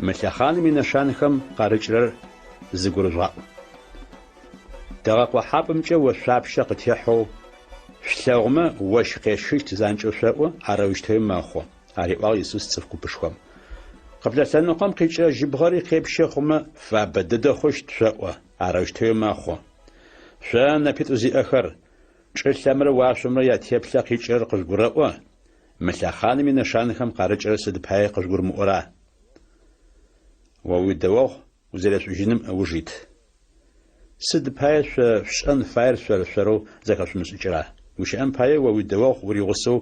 Мы лъэхъаным инэшанхэм къарыкӏырэр зыгурыжъугъаӏу. Тыгъэкъохьапӏэмкӏэ ошъуапщэ къытехьэу шъулъэгъумэ, ощх къещхыщт занкӏэу шъоӏо, арэущтэуи мэхъу, ариӏуагъ Исус цӏыф купышхом. Къыблэ лъэныкъом къикӏырэ жьыбгъэри къепщэ хъумэ, фабэ дэдэ хъущт шъоӏо, арэущтэуи мэхъу. Шъо, нэпитӏу зиӏэхэр, чӏылъэмрэ уашъомрэ ятеплъэ къикӏырэр къыжъугурэӏо, мы лъэхъаным инэшанэхэм къарыкӏырэр сыд пае къыжъугурымыӏора? О уидэогъу узэрешӏужьыным ыуж ит. Сыд пае шъо шъушӏэн фаер шъор-шъорэу зэхэшъумышӏыкӏыра? Гущыӏэм пае, о уидэогъу уригъусэу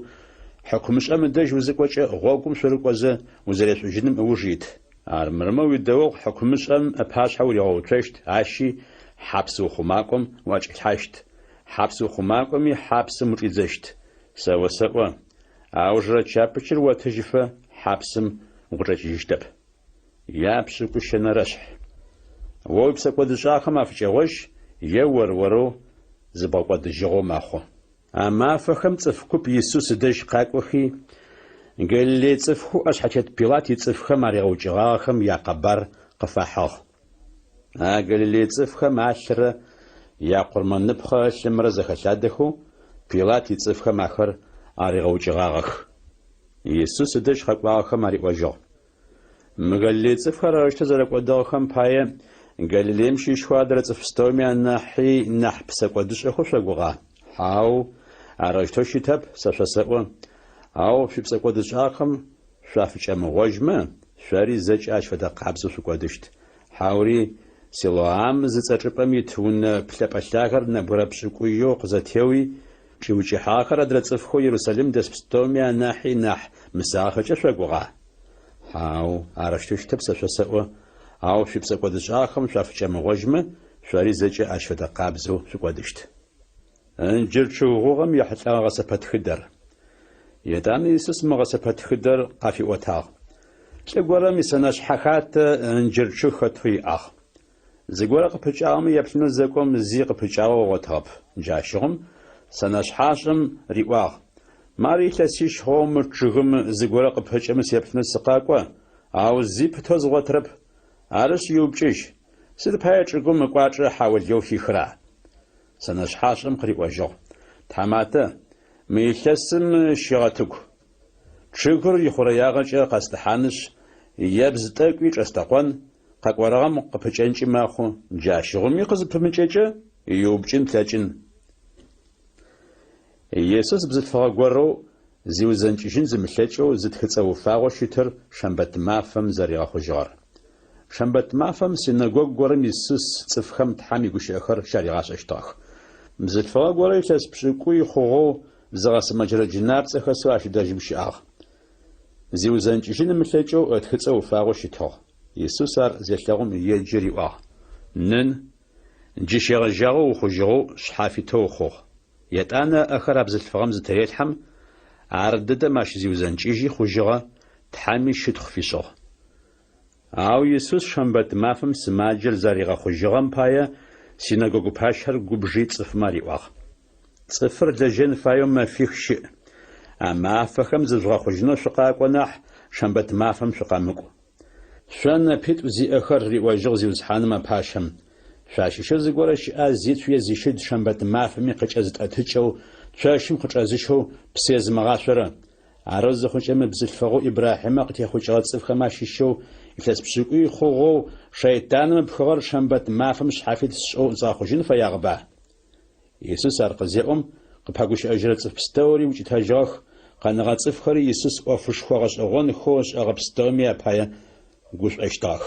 хьыкумышӏэм ыдэжь узыкӏокӏэ гъогум шъурыкӏозэ узэрешӏужьыным ыуж ит. Армырмэ уидэогъу хьыкумышӏэм ыпашъхьэ уригъэуцощт, ащи хьапс ухъумакӏом уӏэкӏилъхьащт, хьапс ухъумакӏоми хьапсым учӏидзэщт. Сэ осэӏо, аужырэ чапычыр отыжьыфэ хьапсым укъычӏэкӏыжьыщтэп. Япшӏыкӏущэнэрэшъхь. О уипсэкӏодышӏагъэхэм афыкӏэгъожь е ор-орэу зыбгъэкӏодыжьыгъэу мэхъу. А мафэхэм цӏыф куп Исус ыдэжь къакӏохи, Галилей цӏыфхэу ӏэшъхьэтет Пилат ицӏыфхэм аригъэукӏыгъагъэхэм якъэбар къыфахьыгъ. А Галилей цӏыфхэм алърэ якъурмэныпхъэ ылъымрэ зэхэлъадэхэу Пилат ицӏыфхэм ахэр аригъэукӏыгъагъэх. Исус ыдэжь къэкӏуагъэхэм ариӏожьыгъ. Мы Галилей цӏыфхэр арэущтэу зэрэкӏодыгъэхэм пае, Галилеим щыщхэу адрэ цӏыф пстэуми анахьи нахь псэкӏодышӏэхэу шъогугъа? Хьау, арэущтэу щытэп, сэ шъосэӏо. Ау шъуипсэкӏодышӏагъэхэм шъуафыкӏэмыгъожьмэ, шъори зэкӏэ ащ фэдэ къабзэу шъукӏодыщт. Хьаури Силоам зыцӏэ чӏыпӏэм ит унэ плъэпӏэ лъагэр нэбгырэ пшӏыкӏуеу къызэтеуи, Чӏиукӏыхьагъэхэр адрэ цӏыфхэу Ерусалим дэс пстэуми анахьи нахь мысагъэхэкӏэ шъогугъа? Хьау, арэущтэу щытэп сэ шъосэӏо, ау шъуипсэкӏодышӏагъэхэм шъуафыкӏэмыгъожьмэ, шъори зэкӏэ ащ фэдэ къабзэу шъукӏодыщт. Ынджыр чъыг гъугъэм ехьылӏэгъэ гъэсэпэтхыдэр. Етӏанэ Исус мы гъэсэпэтхыдэр къафиӏотагъ. Лӏы горэм исэнэшъхьэ хатэ ынджыр чъыг хэтэу иӏагъ. Зыгорэ къыпыкӏагъэмэ еплъынэу зэкӏом зи къыпыкӏагъэу ыгъотыгъэп. Джащыгъум сэнэшъхьашӏэм риӏуагъ, Мары илъэсищ хъугъэу мы чъыгым зыгорэ къыпыкӏэмэ сеплъынэу сыкъэкӏо, ау зи пытэу згъотырэп. Арышъ, иупкӏыжь, сыд пае чӏыгум ыкӏуачӏэ хьаулыеу хихра? Сэнэшъхьашӏэм къыриӏожьыгъ, Тхьаматэ, мы илъэсым щыгъэтыгу. Чъыгыр ихъурэягъэкӏэ къэстӏыхьанышъ, ебз тӏэкӏуи чӏэстэкъон, къэкӏорэгъэм къыпыкӏэнкӏи мэхъу, джащыгъуми къызыпымыкӏэкӏэ, иупкӏын плъэкӏын. Исус бзылъфыгъэ горэу зиузэнкӏыжьын зымылъэкӏэу зытхыцӏэ уфагъэу щытыр шэмбэт мафэм зэригъэхъужьыгъэр. Шэмбэт мафэм синэгогу горэм Исус цӏыфхэм Тхьэм игущыӏэхэр щаригъашӏэщтыгъэх. Бзылъфыгъэ горэ илъэс пшӏыкӏуй хъугъэу зыгъэсымэджэрэ джынапцӏэ хэсэу ащ дэжьым щыӏагъ. Зиузэнкӏыжьын ымылъэкӏэу ытхыцӏэ уфагъэу щытыгъ. Исус ар зелъэгъум еджи риӏуагъ, Нын, джы щегъэжьагъэу ухъужьыгъэу шъхьафитэу ухъугъ. Етӏанэ ыӏэхэр а бзылъфыгъэм зытырелъхьэм, ар дэдэм ащ зиузэнкӏыжьи хъужьыгъэ, Тхьэми щытхъу фишӏыгъ. Ау Исус шэмбэт мафэм сымаджэр зэригъэхъужьыгъэм пае синэгогу пащэр губжи цӏыфмэ ариӏуагъ. Цӏыфыр лэжьэн фаеу мэфих щыӏ. А мафэхэм зыжъугъэхъужьынэу шъукъакӏо нахь, шэмбэт мафэм шъукъэмыкӏу. Шъо нэпитӏу зиӏэхэр, риӏожьыгъ Зиусхьаным а пащэм, шъуащыщэу зыгорэ щыӏа зицу е зищыд шэмбэт мафэми къыкӏэзытӏэтыкӏэу, цощым къычӏэзыщэу псы езымыгъашъорэ? Арэу зыхъукӏэ мы бзылъфыгъэу Ибрахьимэ къытехъукӏыгъэ цӏыфхэм ащыщэу илъэс пшӏыкӏуй хъугъэу шэйтаным ыпхыгъэр шэмбэт мафэм шъхьафит сшӏэу згъэхъужьын фэягъэба? Исус ар къызеӏом, къыпэгущыӏэжьырэ цӏыф пстэури укӏытэжьыгъэх, къэнэгъэ цӏыфхэри Исус ӏофышхо гъэшӏэгъонхэу ышӏэгъэ пстэуми апае гушӏощтыгъэх.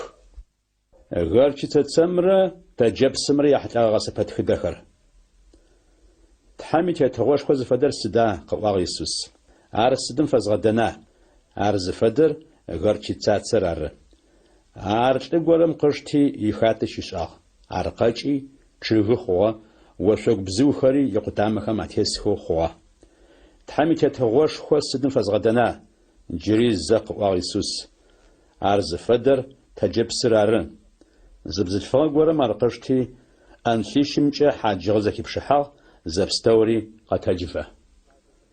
Горчицэ цэмрэ тэджэпсымрэ яхьылӏэгъэ гъэсэпэтхыдэхэр. Тхьэм и Тетыгъошхо зыфэдэр сыда? къыӏуагъ Исус. Ар сыдым фэзгъэдэна? Ар зыфэдэр горчицацэр ары. Ар лӏы горэм къышти, ихатэ щишӏагъ. Ар къэкӏи, чъыгы хъугъэ, ошъогу бзыухэри икъутамэхэм атесхэу хъугъэ. Тхьэм и Тетыгъошхо сыдым фэзгъэдэна? Джыри зэ къыӏуагъ Исус. Ар зыфэдэр тэджэпсыр ары. Зы бзылъфыгъэ горэм ар къышти, ӏэнлъищымкӏэ хьаджыгъэ зэхипшыхьагъ, зэпстэури къэтэджыфэ.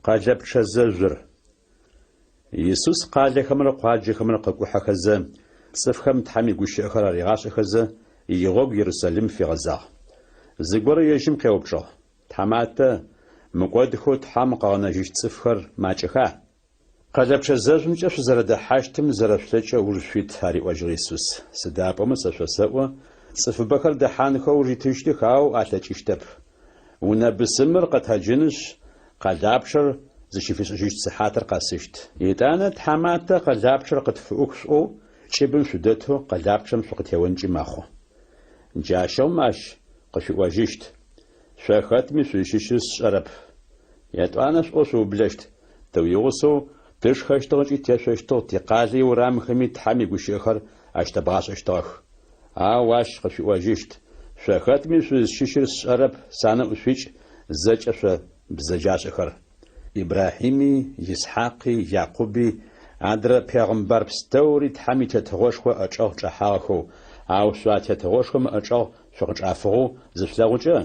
Къэлэпчъэ зэжъур. Исус къалэхэмрэ къуаджэхэмрэ къыкӏухьэхэзэ, Цӏыфхэм Тхьэм игущыӏэхэр аригъашӏэхэзэ, игъогу Ерусалим фигъэзагъ. Зыгорэ ежьым къеупчӏыгъ, Тхьаматэ, мыкӏодхэу Тхьэм къыгъэнэжьыщт цӏыфхэр макӏэха? Къэлэпчъэ зэжъумкӏэ шъузэрэдэхьащтым зэрэшъулъэкӏэу ыуж шъуит, ариӏожьыгъ Исус, сыда пӏомэ сэ шъосэӏо, цӏыфыбэхэр дэхьанхэу ыуж итыщтых, ау алъэкӏыщтэп. Унэ бысымыр къэтэджынышъ, къэлапчъэр зыщыфишӏыжьыщт сыхьатыр къэсыщт. Етӏанэ, Тхьаматэ, къэлапчъэр къытфыӏух шъуӏоу, кӏыбым шъудэтэу къэлапчъэм шъукъытеонкӏи мэхъу. Джащыгъум ащ къышъуиӏожьыщт, Шъо хэтми шъузщыщыр сшӏэрэп. Етӏуанэ шъуӏоу шъуублэщт, Тэ уигъусэу тышхэщтыгъ ыкӏи тешъощтыгъ, тикъалэ иурамхэми Тхьэм игущыӏэхэр ащытэбгъашӏэщтыгъэх. Ау ащ къышъуиӏожьыщт, Шъо хэтми шъузщыщыр сшӏэрэп, санэӏу шъуикӏ, зэкӏэ шъо бзэджашӏэхэр. Ибрахьими, Исхьакъи, Якъуби, адрэ пегъымбар пстэури Тхьэм и Тетыгъошхо ыӏэчӏэгъ чӏэхьагъэхэу, ау шъо а Тетыгъошхом ыӏэчӏэгъ шъукъычӏафыгъэу зышъулъэгъукӏэ,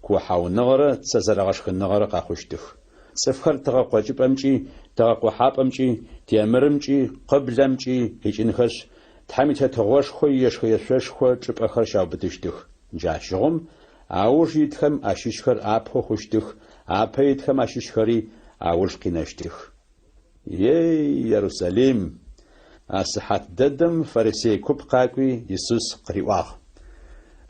куохьауныгъэрэ цэ зэрэгъэшхыныгъэрэ къэхъущтых. Цӏыфхэр тыгъэ къокӏыпӏэмкӏи, тыгъэ къохьапӏэмкӏи, темырымкӏи, къыблэмкӏи къикӏынхэшъ, Тхьэм и Тетыгъошхо иешхэ-ешъошхо чӏыпӏэхэр щаубытыщтых. Джащыгъум ауж итхэм ащыщхэр апэу хъущтых, апэ итхэм ащыщхэри ауж къинэщтых. Ей, Ерусалим! А сыхьат дэдэм фарисей куп къакӏуи, Исус къыриӏуагъ,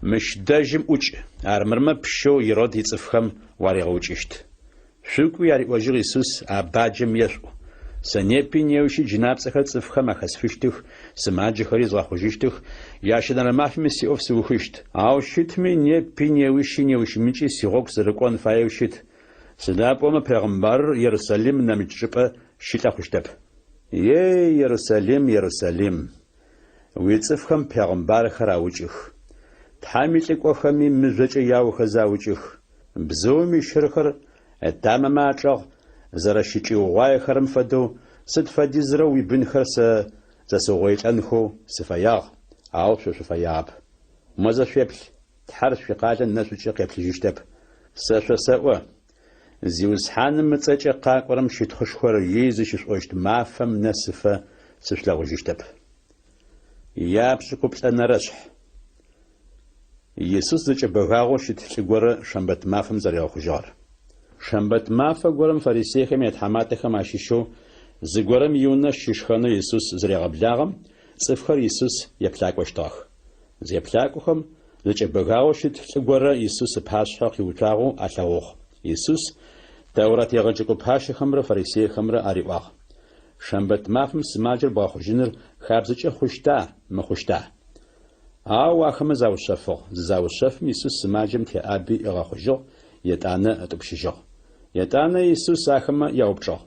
Мыщ дэжьым ӏукӏ, армырмэ пщэу Ирод ицӏыфхэм уаригъэукӏыщт. Шъукӏуи, ариӏожьыгъ Исус, а баджэм ешъуӏу, Сэ непи неущи джынапцӏэхэр цӏыфхэм ахэсфыщтых, сымаджэхэри згъэхъужьыщтых, ящэнэрэ мафэми сиӏоф сыухыщт. Ау щытми, непи неущи неущмыкӏи сигъогу сырыкӏон фаеу щыт, Сыда пӏомэ пегъымбарыр Ерусалим нэмыкӏ чӏыпӏэ щылӏэ хъущтэп. Ей, Ерусалим, Ерусалим! Уицӏыфхэм пегъымбархэр аукӏых. Тхьэм илӏыкӏохэми мыжъокӏэ яохэзэ аукӏых. Бзыум ищырхэр ытамэмэ ачӏэгъ зэрэщычӏиугъуаехэрэм фэдэу, сыд фэдизрэ уибынхэр сэ зэсыугъоилӏэнхэу сыфэягъ, ау шъо шъуфэягъэп. Мо зэ шъуеплъ, Тхьэр шъуикъалэ нэшӏукӏэ къеплъыжьыщтэп. Сэ шъосэӏо, Зиусхьаным ыцӏэкӏэ къакӏорэм щытхъушхор ей зыщышъуӏощт мафэм нэсыфэ сышъулъэгъужьыщтэп. Япшӏыкӏуплӏэнэрэшъхь. Исус зэкӏэбэгагъэу щыт лӏы горэ шэмбэт мафэм зэригъэхъужьыгъэр. Шэмбэт мафэ горэм фарисейхэм ятхьаматэхэм ащыщэу зыгорэм иунэ щышхэнэу Исус зырегъэблагъэм, цӏыфхэр Исус еплъакӏощтыгъэх. Зеплъакӏохэм, зэкӏэбэгагъэу щыт лӏы горэ Исус ыпашъхьэ къиуцуагъэу алъэгъугъ. Исус Тэурат егъэджэкӏо пащэхэмрэ фарисейхэмрэ ариӏуагъ, Шэмбэт мафэм сымаджэр бгъэхъужьыныр хабзэкӏэ хъущта, мыхъущта? Ау ахэмэ заушъэфыгъ. Зызаушъэфым, Исус сымаджэм теӏаби ыгъэхъужьыгъ, етӏанэ ытӏупщыжьыгъ. Етӏанэ Исус ахэмэ яупчӏыгъ,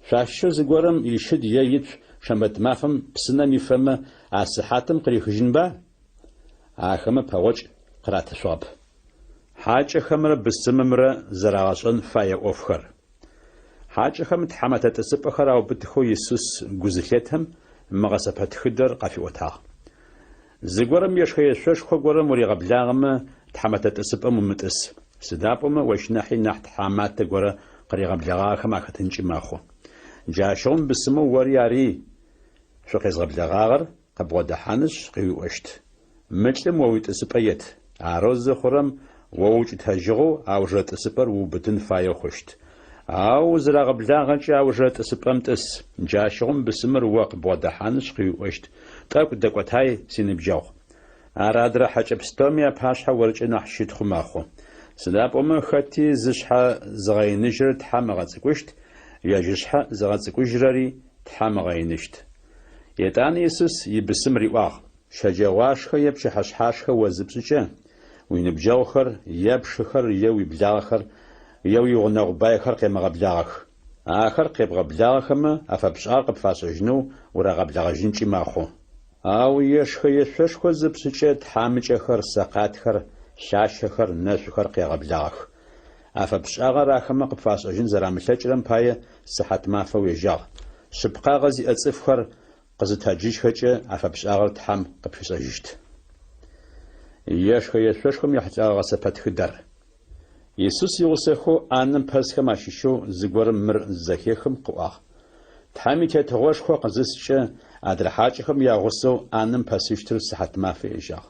Шъуащыщэу зыгорэм ищыд е ицу шэмбэт мафэм псынэм ифэмэ, а сыхьатым къырихыжьынба? Ахэмэ пэгъокӏ къыратышъугъэп. Хьакӏэхэмрэ бысымымрэ зэрагъэшӏэн фае ӏофхэр. Хьакӏэхэм тхьэмэтэ тӏысыпӏэхэр аубытыхэу Исус гу зылъетэм, мы гъэсэпэтхыдэр къафиӏотагъ. Зыгорэм ешхэ-ешъошхо горэм уригъэблагъэмэ, тхьэмэтэ тӏысыпӏэм умытӏыс, сыда пӏомэ ощ нахьи нахь тхьаматэ горэ къыригъэблэгъагъэхэм ахэтынкӏи мэхъу. Джащыгъум бысымэу ори ари шъукъезгъэблэгъагъэр къыбгъодэхьанышъ къыуиӏощт, Мы лӏым о уитӏысыпӏэ ет. Арэу зыхъурэм, о уукӏытэжьыгъэу аужырэ тӏысыпӏэр уубытын фаеу хъущт. Ау узырагъэблагъэкӏэ аужырэ тӏысыпӏэм тӏыс. Джащыгъум бысымыр о къыбгъодэхьанышъ къыуиӏощт, Тӏэкӏу дэкӏотай, синыбджэгъу. Ар адрэ хьэкӏэ пстэуми апашъхьэ оркӏэ нахь щытхъу мэхъу. Сыда пӏомэ хэти зышъхьэ зыгъэиныжьрэр Тхьэм ыгъэцӏыкӏущт, ежь ышъхьэ зыгъэцӏыкӏужьрэри Тхьэм ыгъэиныщт. Етӏанэ Исус ибысым риӏуагъ, Щэджэгъуашхэ е пчыхьэшъхьашхэ о зыпшӏыкӏэ, уиныбджэгъухэр, е пшыхэр, е уиблагъэхэр, е уигъунэгъу байхэр къемыгъэблагъэх. Ахэр къебгъэблагъэхэмэ, афэпшӏагъэр къыпфашӏэжьынэу урагъэблэгъэжьынкӏи мэхъу. Ау ешхэ-ешъошхо зыпшӏыкӏэ тхьамыкӏэхэр, сэкъатхэр, лъащэхэр, нэшъухэр къегъэблагъэх. Афэпшӏагъэр ахэмэ къыпфашӏэжьын зэрамылъэкӏырэм пае сыхьатмафэ уежьагъ. Шъыпкъагъэ зиӏэ цӏыфхэр къызытэджыжьхэкӏэ афэпшӏагъэр Тхьэм къыпфишӏэжьыщт. Ешхэ-ешъошхом ехьылӏэгъэ гъэсэпэтхыдэр. Исус игъусэхэу ӏанэм пэсхэм ащыщэу зыгорэм мыр зызэхехым къыӏуагъ. Тхьэм и Тетыгъошхо къызыскӏэ, адрэ хьакӏэхэм ягъусэу ӏанэм пэсыщтыр сыхьатмафэ ежьагъ.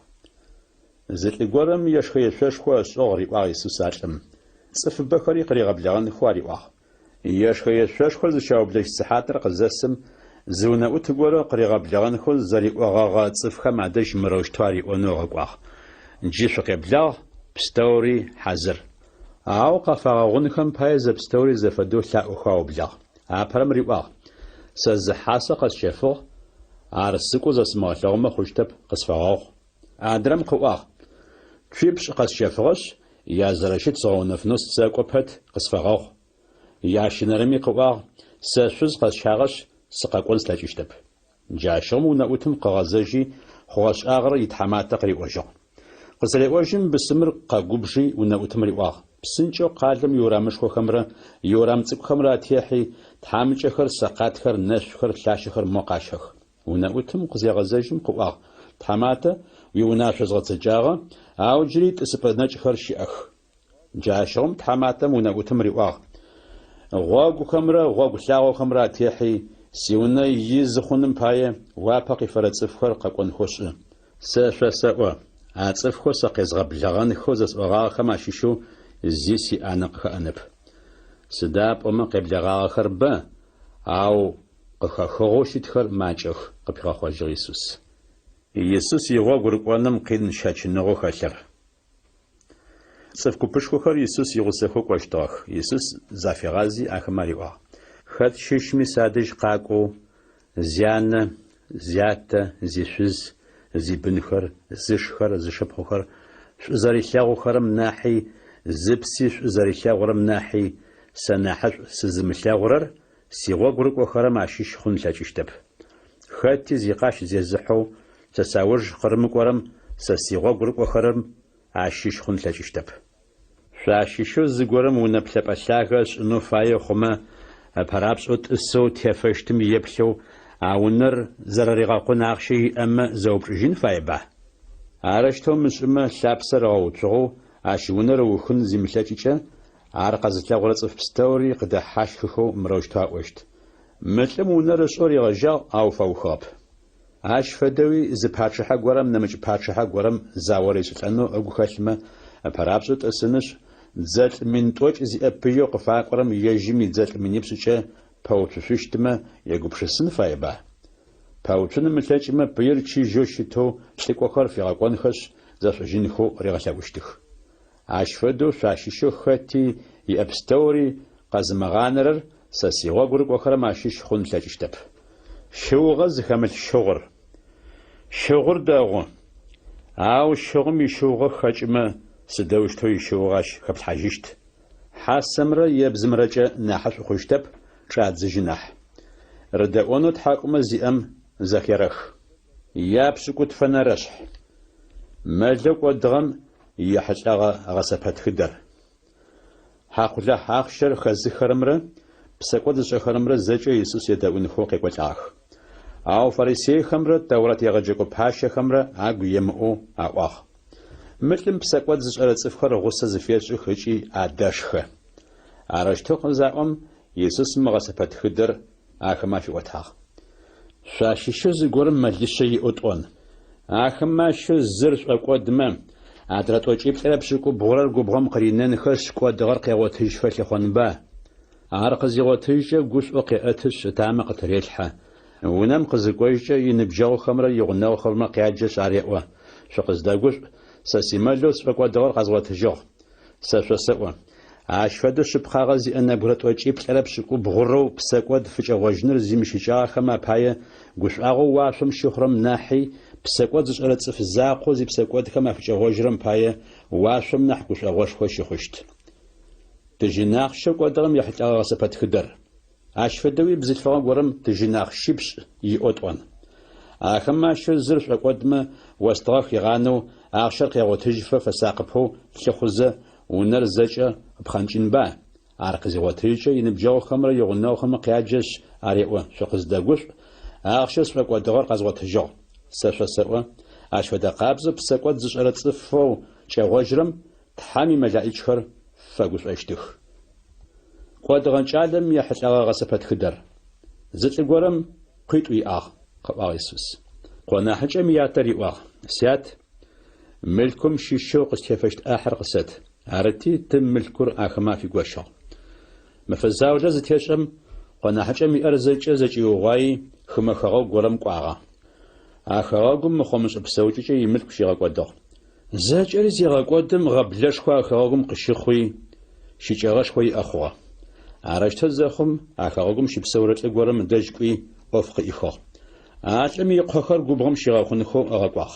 Зы лӏы горэм ешхэ-ешъошхо ышӏыгъ, риӏуагъ Исус а лӏым. Цӏыфыбэхэри къыригъэблэгъэнхэу ариӏуагъ. Ешхэ-ешъошхор зыщаублэщт сыхьатыр къызэсым, зы унэӏут горэ къыригъэблэгъэнхэу зэриӏогъэгъэ цӏыфхэм адэжь мырэущтэу ариӏонэу ыгъэкӏуагъ, Джы шъукъеблагъ, пстэури хьазыр. Ау къафагъэгъунхэм пае зэпстэури зэфэдэу лъаӏохэу аублагъ. Апэрэм риӏуагъ, Сэ зы хьасэ къэсщэфыгъ, ар сыкӏоу зэсымыгъэлъэгъумэ хъущтэп, къысфэгъэгъу. Адрэм къыӏуагъ, Цуипшӏ къэсщэфыгъэшъ, язэрэщыт згъэунэфынэу сэкӏо пэт, къысфэгъэгъу. Ящэнэрэми къыӏуагъ, Сэ шъуз къэсщагъэшъ, сыкъэкӏон слъэкӏыщтэп. Джащыгъум унэӏутым къыгъэзэжьи, хъугъэ-шӏагъэр итхьаматэ къыриӏожьыгъ. Къызыреӏожьым, бысымыр къэгубжи унэӏутым риӏуагъ, Псынкӏэу къалэм иурамышхохэмрэ иурам цӏыкӏухэмрэ атехьи, тхьамыкӏэхэр, сэкъатхэр, нэшъухэр, лъащэхэр мо къащэх. Унэӏутым къызегъэзэжьым къыӏуагъ, Тхьаматэ, уиунашъо згъэцэкӏагъэ, ау джыри тӏысыпӏэ нэкӏхэр щыӏэх. Джащыгъум тхьаматэм унэӏутым риӏуагъ, Гъогухэмрэ гъогу лъагъохэмрэ атехьи, сиунэ изы хъуным пае уапэ къифэрэ цӏыфхэр къэкӏонхэу шӏы. Сэ шъосэӏо, а цӏыфхэу сэ къезгъэблэгъэнхэу зэсӏогъагъэхэм ащыщэу зи сиӏанэ къыхэӏэнэп. Сыда пӏомэ къеблэгъагъэхэр бэ, ау къыхэхыгъэу щытхэр макӏэх, къыпигъэхъожьыгъ Исус. Исус игъогу рыкӏоным къин щэчыныгъэу хэлъыр. Цӏыф купышхохэр Исус игъусэхэу кӏощтыгъэх. Исус зафигъази ахэмэ ариӏуагъ, Хэт щыщми садэжь къакӏоу, зянэ, зятэ, зишъуз, зибынхэр, зышхэр, зышыпхъухэр шӏу зэрилъэгъухэрэм нахьи, зыпси шӏу зэрилъэгъурэм нахьи, сэ нахьышӏу сызымылъэгъурэр сигъогу рыкӏохэрэм ащыщ хъун ылъэкӏыщтэп. Хэти зикъащ зезыхьэу сэ сауж къырымыкӏорэм сэ сигъогу рыкӏохэрэм ащыщ хъун ылъэкӏыщтэп. Шъуащыщэу зыгорэм унэ плъэпӏэ лъагэ ышӏынэу фае хъумэ, ыпэрапшӏэу тӏысэу тефэщтым еплъэу а унэр зэрэригъэкъун ахъщэ иӏэмэ зэупчӏыжьын фаеба? Арэущтэу ымышӏымэ, лъапсэр ыгъэуцугъэу ащ унэр ыухын зимылъэкӏыкӏэ, Ар къэзылъэгъурэ цӏыф пстэури къыдэхьащхыхэу мырэущтэу аӏощт, Мы лӏым унэр ышӏэу ригъэжьагъ, ау фэухыгъэп. Ащ фэдэуи зы пачъыхьэ горэм нэмыкӏ пачъыхьэ горэм зао ришӏылӏэнэу ыгу хэлъмэ, ыпэрапшӏэу тӏысынышъ, дзэлӏ 10 000 зиӏэ пыеу къыфакӏорэм ежьым идзэлӏ минипшӏыкӏэ пэуцушъущтмэ егупшысын фаеба? Пэуцун ымылъэкӏымэ, пыир чыжьэу щытэу лӏыкӏохэр фигъэкӏонхэшъ, зэшӏужьынхэу ригъэлъэӏущтых. Ащ фэдэу шъуащыщэу хэти иӏэ пстэури къэзымыгъанэрэр сэ сигъогу рыкӏохэрэм ащыщ хъун ылъэкӏыщтэп. Щыугъэ зыхэмылъ щыгъур. Щыгъур дэгъу. Ау щыгъум ищыугъэ хэкӏымэ, сыдэущтэу ищыугъэ ащ хэплъхьажьыщт? Хьасэмрэ ебзымрэкӏэ нахьышӏу хъущтэп, чӏадзыжьы нахь. Рыдэӏонэу тхьакӏумэ зиӏэм зэхерэх. Япшӏыкӏутфэнэрэшъхь. Мэлэу кӏодыгъэм ехьылӏэгъэ гъэсэпэтхыдэр. Хьакъулахь ахъщэр хэзыххэрэмрэ псэкӏод зышӏэхэрэмрэ зэкӏэ Исус едэӏунхэу къекӏолӏагъэх. Ау фарисейхэмрэ Тэурат егъэджэкӏо пащэхэмрэ агу емыӏоу аӏуагъ, Мы лӏым псэкӏод зышӏэрэ цӏыфхэр гъусэ зыфешӏых ыкӏи адэшхэ. Арэущтэу къызаӏом, Исус мы гъэсэпэтхыдэр ахэмэ афиӏотагъ. Шъуащыщэу зыгорэм мэлишъэ иӏэу тӏон. Ахэмэ ащыщэу зыр шӏокӏодмэ, адрэ тӏокӏиплӏырэ пшӏыкӏубгъурэр губгъом къыринэнхэшъ, кӏодыгъэр къегъотыжьфэ лъыхъонба? Ар къызигъотыжькӏэ гушӏоу къеӏэтышъ, ытамэ къытырелъхьэ. Унэм къызыкӏожькӏэ иныбджэгъухэмрэ игъунэгъухэмрэ къяджэшъ ареӏо, Шъукъыздэгушӏу, сэ симэлэу сшӏокӏодыгъэр къэзгъотыжьыгъ. Сэ шъосэӏо, ащ фэдэу шъыпкъагъэ зиӏэ нэбгырэ тӏокӏиплӏырэ пшӏыкӏубгъурэу псэкӏод фыкӏэгъожьыныр зимыщыкӏагъэхэм апае гушӏуагъоу уашъом щыхъурэм нахьи, псэкӏод зышӏэрэ цӏыф закъоу зипсэкӏодхэм афыкӏэгъожьырэм пае уашъом нахь гушӏогъошхо щыхъущт. Тыжьын ахъщэу кӏодыгъэм ехьылӏэгъэ гъэсэпэтхыдэр. Ащ фэдэуи бзылъфыгъэ горэм тыжьын ахъщипшӏ иӏэу тӏон. Ахэмэ ащыщэу зыр шӏокӏодмэ, остыгъэ хигъанэу, ахъщэр къегъотыжьыфэ фэсакъыпэу лъыхъузэ, унэр зэкӏэ ыпхъэнкӏынба? Ар къызигъотыжькӏэ, иныбджэгъухэмрэ игъунэгъухэмрэ къяджэшъ, ареӏо, Шъукъыздэгушӏу, ахъщэу сшӏокӏодыгъэр къэзгъотыжьыгъ. Сэ шъосэӏо, ащ фэдэ къабзэу псэкӏод зышӏэрэ цӏыфэу кӏэгъожьырэм Тхьэм имэлаӏичхэр фэгушӏощтых. Кӏодыгъэ кӏалэм ехьылӏэгъэ гъэсэпэтхыдэр. Зы лӏы горэм къуитӏу иӏагъ, къыӏуагъ Исус. Къо нахьыкӏэм ятэ риӏуагъ, Сят, мылъкум щыщэу къыстефэщт ӏахьыр къысэт. Арыти, тым мылъкур ахэмэ афигощыгъ. Мэфэ заулэ зытешӏэм, къо нахьыкӏэм иӏэр зэкӏэ зэкӏиугъуаи, хымэ хэгъэгу горэм кӏуагъэ. А хэгъэгум мыхъо-мышӏэ псэукӏэкӏэ имылъку щигъэкӏодыгъ. Зэкӏэри зегъэкӏодым, гъэблэшхо а хэгъэгум къыщыхъуи, щыкӏэгъэшхо иӏэ хъугъэ. Арэущтэу зэхъум, а хэгъэгум щыпсэурэ лӏы горэм ыдэжь кӏуи, ӏоф къыӏихыгъ. А лӏым икъохэр губгъом щигъэхъунхэу ыгъэкӏуагъ.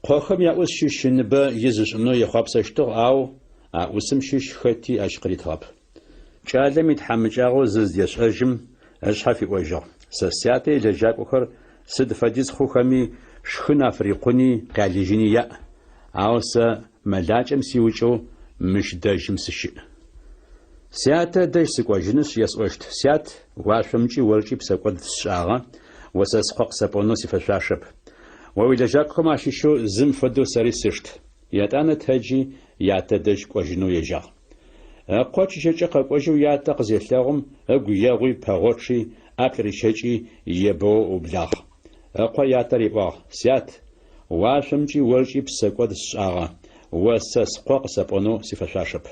Къохэм яӏус щыщ ыныбэ из ышӏынэу ехъуапсэщтыгъ, ау а ӏусым щыщ хэти ащ къыритыгъэп. Кӏалэм итхьамыкӏагъо зыздешӏэжьым, ышъхьэ фиӏожьыгъ, Сэ сятэ илэжьакӏохэр сыд фэдиз хъухэми, шхын афырикъуни къялыжьыни яӏ, ау сэ мэлакӏэм сиукӏэу мыщ дэжьым сыщыӏ. Сятэ ыдэжь сыкӏожьынышъ, есӏощт, Сят, уашъомкӏи оркӏи псэкӏод сшӏагъэ, о сэ скъо къысэпӏонэу сифэшъуашэп. О уилэжьакӏохэм ащыщэу зым фэдэу сэри сышт. Етӏанэ тэджи, ятэ дэжь кӏожьынэу ежьагъ. Ыкъо чыжьэкӏэ къэкӏожьэу ятэ къызелъэгъум, ыгу егъуи, пэгъочъи, ӏаплӏ рищэкӏи, ебэоу ыублагъ. Ыкъо ятэ риӏуагъ, Сят, уашъомкӏи оркӏи псэкӏод сшӏагъэ, о сэ скъо къысэпӏонэу сифэшъуашэп.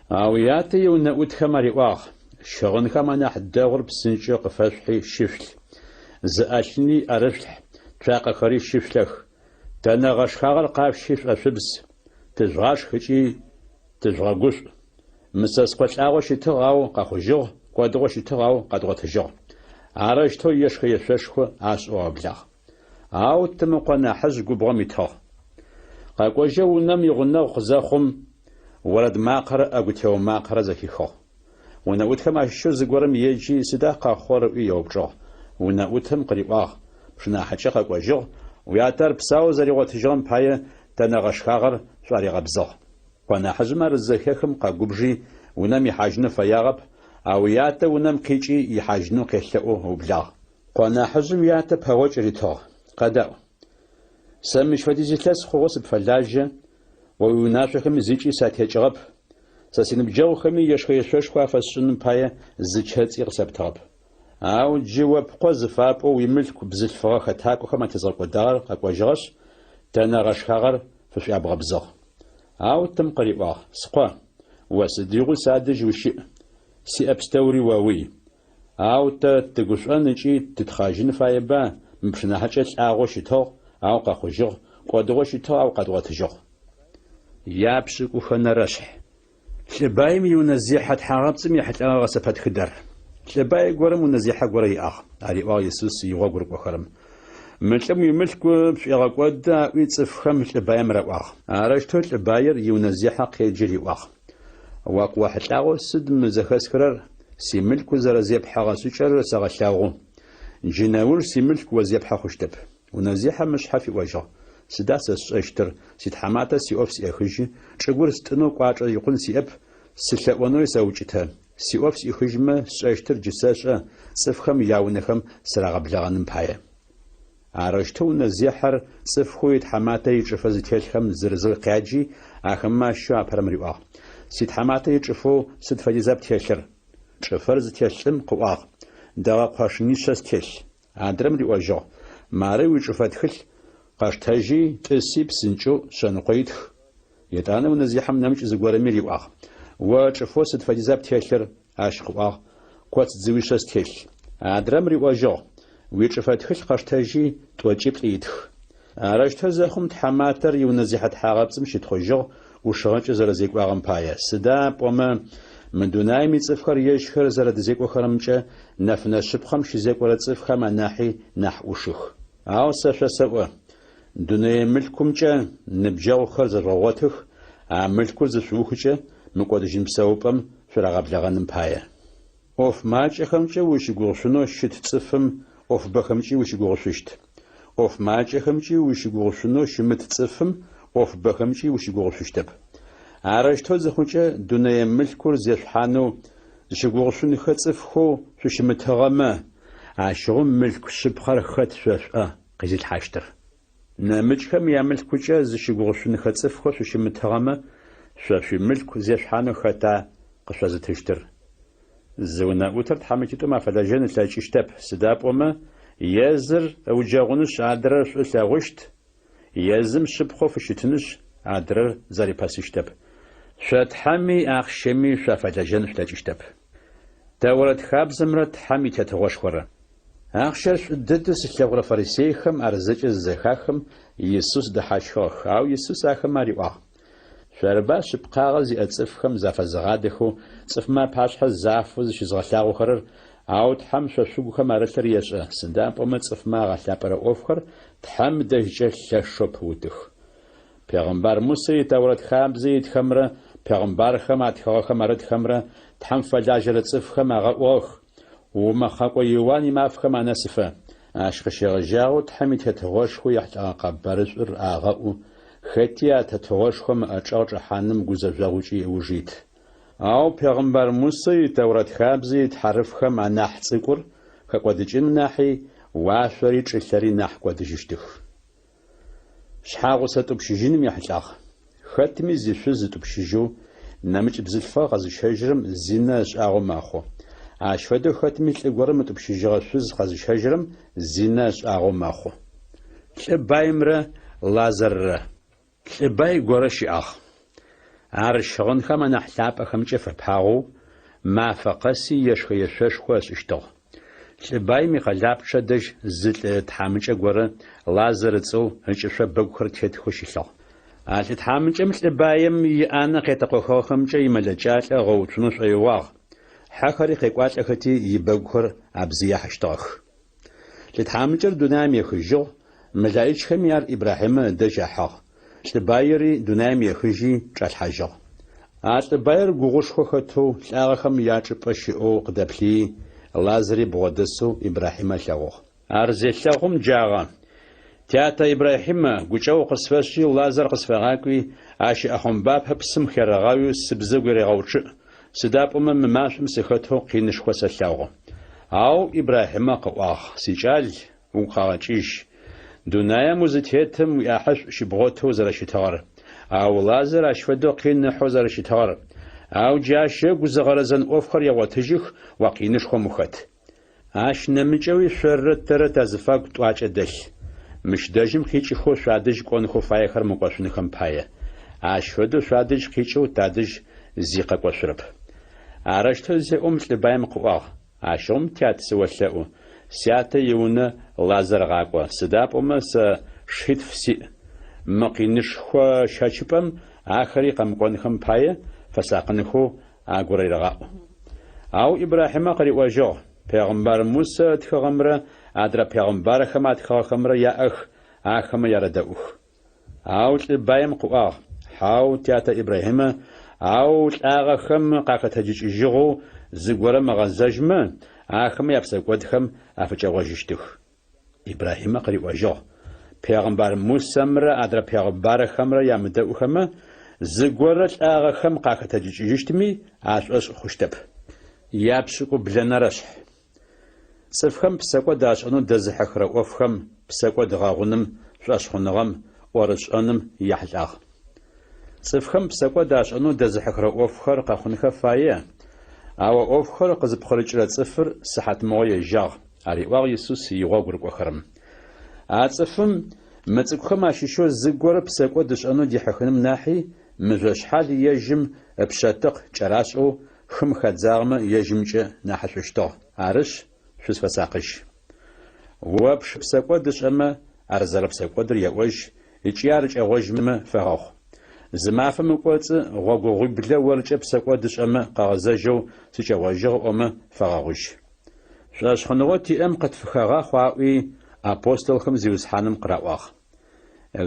Ау ятэ иунэӏутхэм ариӏуагъ, Щыгъынхэм анахь дэгъур псынкӏэу къыфэшъухьи щышъулъ. Зы ӏэлъыни ӏэрышъулъхь, цуакъэхэри щышъулъэх. Тэнэ гъэшхагъэр къашъущи шӏошъубз, тыжъугъашх ыкӏи тыжъугъэгушӏу. Мы сэ скъо лӏагъэу щытыгъ, ау къэхъужьыгъ, кӏодыгъэу щытыгъ, ау къэдгъотыжьыгъ. Арэущтэу ешхэ-ешъошхо ашӏэу аублагъ. Ау тым ыкъо нахьыжъ губгъом итыгъ. Къэкӏожьэу унэм игъунэгъу къызэхъум, орэд макъэрэ ӏэгу тео макъэрэ зэхихыгъ. Унэӏутхэм ащыщэу зыгорэм еджи, сыда къэхъугъэр ыӏуи еупчӏыгъ. Унэӏутым къыриӏуагъ, Пшынахьыкӏэ къэкӏожьыгъ, уятэ ар псаоу зэригъотыжьыгъэм пае тэнэ гъэшхагъэр шӏуаригъэбзыгъ. Къо нахьыжъым ар зызэхехым къэгубжи, унэм ихьажьынэу фэягъэп, ау ятэ унэм къикӏи ихьажьынэу къелъэӏоу ыублагъ. Къо нахьыжъым ятэ пэгъокӏ ритыгъ, Къэдаӏу. Сэ мыщ фэдиз илъэс хъугъэу сыпфэлажьэ, о уиунашъохэми зыкӏи сатекӏыгъэп, сэ синыбджэгъухэми ешхэ-ешъошхо афэсшӏыным пае зы чэцӏи къысэптыгъэп. Ау джы о пкъо зыфапӏоу уимылъку бзылъфыгъэ хэтакӏохэм атезгъэкӏодагъэр къэкӏожьыгъэшъ, тэнэ гъэшхагъэр фышӏуябгъэбзыгъ. Ау тым къыриӏуагъ, Скъо, о сыдигъуи садэжь ущыӏ, сиӏэ пстэури оуй. Ау тэ тыгушӏон ыкӏи тытхъэжьын фаеба, мы пшынахьыкӏэ лӏагъэу щытыгъ, ау къэхъужьыгъ, кӏодыгъэу щытыгъ, ау къэдгъотыжьыгъ. Япшӏыкӏухэнэрэшъхь. Лӏы баим иунэзехьэ тхьагъэпцӏым ехьылӏэгъэ гъэсэпэтхыдэр. Лӏы бай горэм унэзехьэ горэ иӏагъ, ариӏуагъ Исус игъогу рыкӏохэрэм. Мы лӏым уимылъку пшӏуегъэкӏоды, аӏуи цӏыфхэм лӏы баим раӏуагъ. Арэущтэу лӏы баир иунэзехьэ къеджи риӏуагъ. О къыохьылӏагъэу сыд мы зэхэсхырэр, симылъку зэрэзепхьэгъэ шӏыкӏэр сэгъэлъэгъу. Джы нэуж симылъку о зепхьэ хъущтэп. Унэзехьэм ышъхьэ фиӏожьыгъ, Сыда сэ сшӏэщтыр, ситхьаматэ сиӏоф сӏехыжьы, чӏыгур стӏынэу кӏуачӏэ икъун сиӏэп, сылъэӏонэуи сэукӏытэ. Сиӏоф сӏихыжьмэ, сшӏэщтыр джы сэшӏэ, цӏыфхэм яунэхэм сырагъэблэгъэным пае. Арэущтэу унэзехьэр цӏыфхэу итхьаматэ ичӏыфэ зытелъхэм зырызэу къяджи, ахэмэ ащыщэу апэрэм риӏуагъ, Ситхьаматэ ичӏыфэу сыд фэдиза птелъыр? Чӏыфэр зытелъ лӏым къыӏуагъ, Дэгъэ къошынишъэ стелъ. Адрэм риӏожьыгъ, Мары уичӏыфэ тхылъ къэштэжьи, тӏыси псынкӏэу шъэныкъо итх. Етӏанэ унэзехьэм нэмыкӏ зыгорэми риӏуагъ, О чӏыфэу сыд фэдиза птелъыр? Ащ къыӏуагъ, Коц дзыуишъэ стелъ. Адрэм риӏожьыгъ, Уичӏыфэ тхылъ къэштэжьи, тӏокӏиплӏ итх. Арэущтэу зэхъум тхьаматэр иунэзехьэ тхьагъэпцӏым щытхъужьыгъ, ӏушыгъэкӏэ зэрэзекӏуагъэм пае. Сыда пӏомэ, мы дунаим ицӏыфхэр ежьхэр зэрэдэзекӏохэрэмкӏэ нэфынэ шъыпкъэм щызекӏорэ цӏыфхэм анахьи нахь ӏушых. Ау сэ шъосэӏо, дунэе мылъкумкӏэ ныбджэгъухэр зэжъугъэгъотых, а мылъкур зышъуухыкӏэ мыкӏодыжьын псэупӏэм шъурагъэблэгъэным пае. ӏоф макӏэхэмкӏэ ущыгугъышъунэу щыт цӏыфым ӏофыбэхэмкӏи ущыгугъышъущт. ӏоф макӏэхэмкӏи ущыгугъышъунэу щымыт цӏыфым ӏофыбэхэмкӏи ущыгугъышъущтэп. Арэущтэу зыхъукӏэ, дунэе мылъкур зешъухьанэу зыщыгугъышъунхэ цӏыфхэу шъущымытыгъэмэ, ащыгъум мылъку шъыпкъэр хэт шъо шъуӏэ къизылъхьащтыр? Нэмыкӏхэм ямылъкукӏэ зыщыгугъышъунхэ цӏыфхэу шъущымытыгъэмэ, шъо шъуимылъку зешъухьанэу хэта къышъозытыщтыр? Зы унэӏутыр тхьамыкӏитӏум афэлэжьэн ылъэкӏыщтэп, сыда пӏомэ, е зыр ыуджэгъунышъ, адрэр шӏу ылъэгъущт, е зым шъыпкъэу фыщытынышъ, адрэр зэрипэсыщтэп. Шъо Тхьэми ахъщэми шъуафэлэжьэн шъулъэкӏыщтэп. Тэурэт хабзэмрэ Тхьэм и Тетыгъошхорэ. Ахъщэр шӏу дэдэу зылъэгъурэ фарисейхэм ар зэкӏэ зызэхахым, Исус дэхьащхыгъэх, ау Исус ахэмэ ариӏуагъ, Шъорыба шъыпкъагъэ зиӏэ цӏыфхэм зафэзыгъадэхэу цӏыфмэ апашъхьэ зафэу зыщызгъэлъагъохэрэр, ау Тхьэм шъо шъугухэм арылъыр ешӏэ, сыда пӏомэ цӏыфмэ агъэлъапӏэрэ ӏофхэр Тхьэм дэжькӏэ лъэшэу пыутых. Пегъымбар Мусэ и Тэурэт хабзэ итхэмрэ пегъымбархэм атхыгъэхэм арытхэмрэ Тхьэм фэлажьэрэ цӏыфхэм агъэӏугъэх, умэхъэкӏо Иуан имафэхэм анэсыфэ. Ащ къыщегъэжьагъэу Тхьэм и Тетыгъошхо ехьылӏэгъэ къэбарышӏур агъэӏу, хэти а Тетыгъошхом ыӏэчӏэгъ чӏэхьаным гузэжъогъукӏи ыуж ит. Ау пегъымбар Мусэ и Тэурэт хабзэ ит хьарыфхэм анахь цӏыкӏур хэкӏодыкӏыным нахьи уашъори чӏылъэри нахь кӏодыжьыщтых. Шъхьагъусэ тӏупщыжьыным ехьылӏагъ. Хэтми зишъуз ытӏупщыжьэу, нэмыкӏ бзылъфыгъэ къэзыщэжьырэм зинэ ышӏагъэу мэхъу. Ащ фэдэу хэтми лӏы горэм ытӏупщыжьыгъэ шъуз къэзыщэжьырэм зинэ ышӏагъэу мэхъу. Лӏы баимрэ Лазаррэ. Лӏы бай горэ щыӏагъ. Ар щыгъынхэм анахь лъапӏэхэмкӏэ фэпагъэу, мафэ къэси ешхэ-ешъошхо ышӏыщтыгъ. Лӏы баим икъэлапчъэ дэжь зы лӏы тхьамыкӏэ горэ, Лазар ыцӏэу, ыкӏышъо бэгухэр тетхэу щылъыгъ. А лӏы тхьамыкӏэм лӏы баим иӏанэ къетэкъохыгъэхэмкӏэ имэлэкӏалӏэ ыгъэуцунэу шӏоигъуагъ, хьэхэри къекӏуалӏэхэти ибэгухэр абзыяхьыщтыгъэх. Лӏы тхьамыкӏэр дунаим ехыжьыгъ, мэлаӏичхэми ар Ибрахьимэ ыдэжь ахьыгъ. Лӏы баири дунаим ехыжьи чӏалъхьажьыгъ. А лӏы баир гугъушхо хэтэу лӏагъэхэм ячӏыпӏэ щыӏэу къыдэплъыи, Лазари бгъодэсэу Ибрахьимэ ылъэгъугъ. Ар зелъэгъум джагъэ, Тятэ Ибрахьимэ, гукӏэгъу къысфэшӏи, Лазар къысфэгъакӏуи, ащ ыӏэхъомбапэ псым херэгъауи сыбзэгу ерегъэучъыӏ, сыда пӏомэ мы машӏом сыхэтэу къинышхо сэлъэгъу. Ау Ибрахьимэ къыӏуагъ, Сикӏал, угу къэгъэкӏыжь, дунаем узытетым уиӏахьышӏу щыбгъотэу зэрэщытыгъэр, ау Лазар ащ фэдэу къин ыхьэу зэрэщытыгъэр. Ау джы ащ ыгу зыгъэрэзэн ӏофхэр егъотыжьых, о къинышхом ухэт. Ащ нэмыкӏэуи шъоррэ тэрэ тазыфагу тӏуакӏэ дэлъ. Мыщ дэжьым къикӏыхэу шъуадэжь кӏонхэу фаехэр мыкӏошъунхэм пае. Ащ фэдэу шъуадэжь къикӏэу тадэжь зи къэкӏошъурэп. Арэущтэу зеӏом лӏы баим къыӏуагъ, Ащыгъум, тят, сыолъэӏу, сятэ иунэ Лазар гъакӏо, сыда пӏомэ сэ шитф сиӏ. Мы къинышхо щэчыпӏэм ахэри къэмыкӏонхэм пае фэсакъынхэу агурерэгъаӏу. Ау Ибрахьимэ къыриӏожьыгъ, Пегъымбар Мусэ ытхыгъэмрэ адрэ пегъымбархэм атхыгъэхэмрэ яӏэх, ахэмэ ярэдэӏух. Ау лӏы баим къыӏуагъ, Хьау, тятэ Ибрахьимэ, ау лӏагъэхэм къахэтэджыкӏыжьыгъэу зыгорэм ыгъэзэжьмэ, ахэмэ япсэкӏодхэм афыкӏэгъожьыщтых. Ибрахьимэ къыриӏожьыгъ, Пегъымбар Мусэмрэ адрэ пегъымбархэмрэ ямыдэӏухэмэ, зыгорэ лӏагъэхэм къахэтэджыкӏыжьыщтми ашӏошъ хъущтэп. Япшӏыкӏублэнэрэ шъхь. Цӏыфхэм псэкӏод ашӏэнэу дэзыхьыхырэ ӏофхэм, псэкӏод гъэгъуным, шӏошъхъуныгъэм, ӏорышӏэным яхьылӏагъ. Цӏыфхэм псэкӏод ашӏэнэу дэзыхьыхырэ ӏофхэр къэхъунхэ фае, ау а ӏофхэр къызыпкъырыкӏырэ цӏыфыр сыхьатмыгъо ежьагъ, ариӏуагъ Исус игъогу рыкӏохэрэм. А цӏыфым мы цӏыкӏухэм ащыщэу зыгорэ псэкӏод ышӏэнэу дихьыхыным нахьи, мыжъошъхьал ежьым ыпшъэтыкъ кӏэрашӏэу хым хадзагъэмэ ежьымкӏэ нахьышӏущтыгъ. Арышъ, шъузфэсакъыжь. О пшы псэкӏод ышӏэмэ, ар зэрэпсэкӏодыр еӏожь ыкӏи ар кӏэгъожьмэ фэгъэгъу. Зы мафэм ыкӏоцӏы гъогогъуиблэ оркӏэ псэкӏод ышӏэмэ къыгъэзэжьэу сыкӏэгъожьыгъ ыӏомэ фэгъэгъужь. Шӏошъхъуныгъэу тиӏэм къытфыхэгъахъу аӏуи, апостолхэм Зиусхьаным къыраӏуагъ.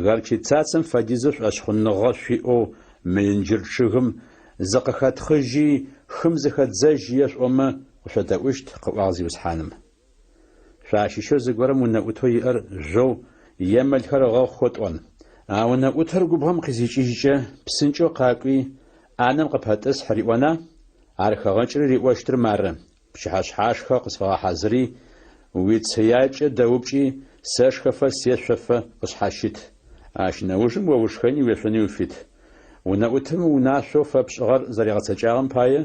Горчицацэм фэдизэу шӏошъхъуныгъэ шъуиӏэу мы инджыр чъыгым зыкъыхэтхъыжьи, хым зыхэдзэжь ешъуӏомэ, къышъодэӏущт, къыӏуагъ Зиусхьаным. Шъуащыщэу зыгорэм унэӏутэу иӏэр жъоу е мэлхэр ыгъэхъухэу тӏон. А унэӏутыр губгъом къызикӏыжькӏэ, псынкӏэу къакӏуи, ӏанэм къыпэтӏысхь риӏона? Ар хэгъэкӏри риӏощтыр мары, Пчыхьэшъхьашхэ къысфэгъэхьазыри, уицыякӏэ дэупкӏи, сэшхэфэ сешъофэ къысшъхьащыт. Ащ нэужым о ушхэни уешъони уфит. Унэӏутым унашъоу фэпшӏыгъэр зэригъэцэкӏагъэм пае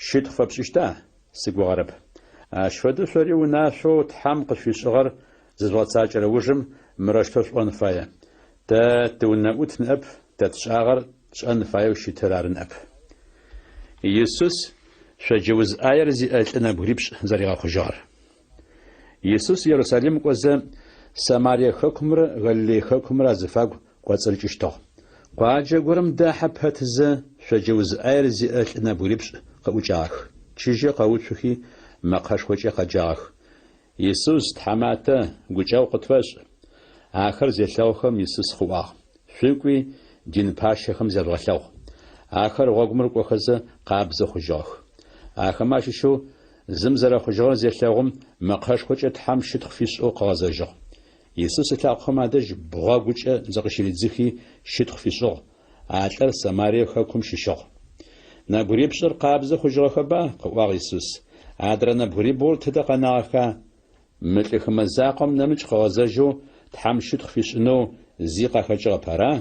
щытхъу фэпшӏыщта? Сыгугъэрэп. Ащ фэдэу шъори унашъоу Тхьэм къышъуфишӏыгъэр зыжъугъэцакӏэрэ ужым мырэущтэу шъуӏон фае, Тэ тыунэӏут ныӏэп, тэ тшӏагъэр тшӏэн фаеу щытыр ары ныӏэп. Исус шъоджэ уз ӏаер зиӏэ лӏы нэбгырипшӏ зэригъэхъужьыгъэр. Исус Ерусалим кӏозэ, Самарие хэкумрэ Галилей хэкумрэ азыфагу кӏоцӏырыкӏыщтыгъ. Къуаджэ горэм дахьэ пэтзэ, шъоджэ уз ӏаер зиӏэ лӏы нэбгырипшӏ къыӏукӏагъэх. Чыжьэ къэуцухи, мэкъэшхокӏэ къэджагъэх, Исус, Тхьаматэ, гукӏэгъу къытфэшӏ! Ахэр зелъэгъухэм, Исус къыӏуагъ, Шъукӏуи, дин пащэхэм зяжъугъэлъэгъу. Ахэр гъогум рыкӏохэзэ, къабзэ хъужьыгъэх. Ахэмэ ащыщэу зым зэрэхъужьыгъэр зелъэгъум, мэкъэшхокӏэ Тхьэм щытхъу фишӏэу къыгъэзэжьыгъ. Исус ылъакъохэм адэжь бгъэгукӏэ зыкъыщыридзыхи, щытхъу фишӏыгъ. А лӏыр Самарие хэкум щыщыгъ. Нэбгырипшӏыр къабзэ хъужьыгъэхэба? къыӏуагъ Исус. Адрэ нэбгырибгъур тыдэ къэнагъэха? Мы лӏы хымэ закъом нэмыкӏ къыгъэзэжьэу Тхьэм щытхъу фишӏынэу зи къахэкӏыгъэп, ара?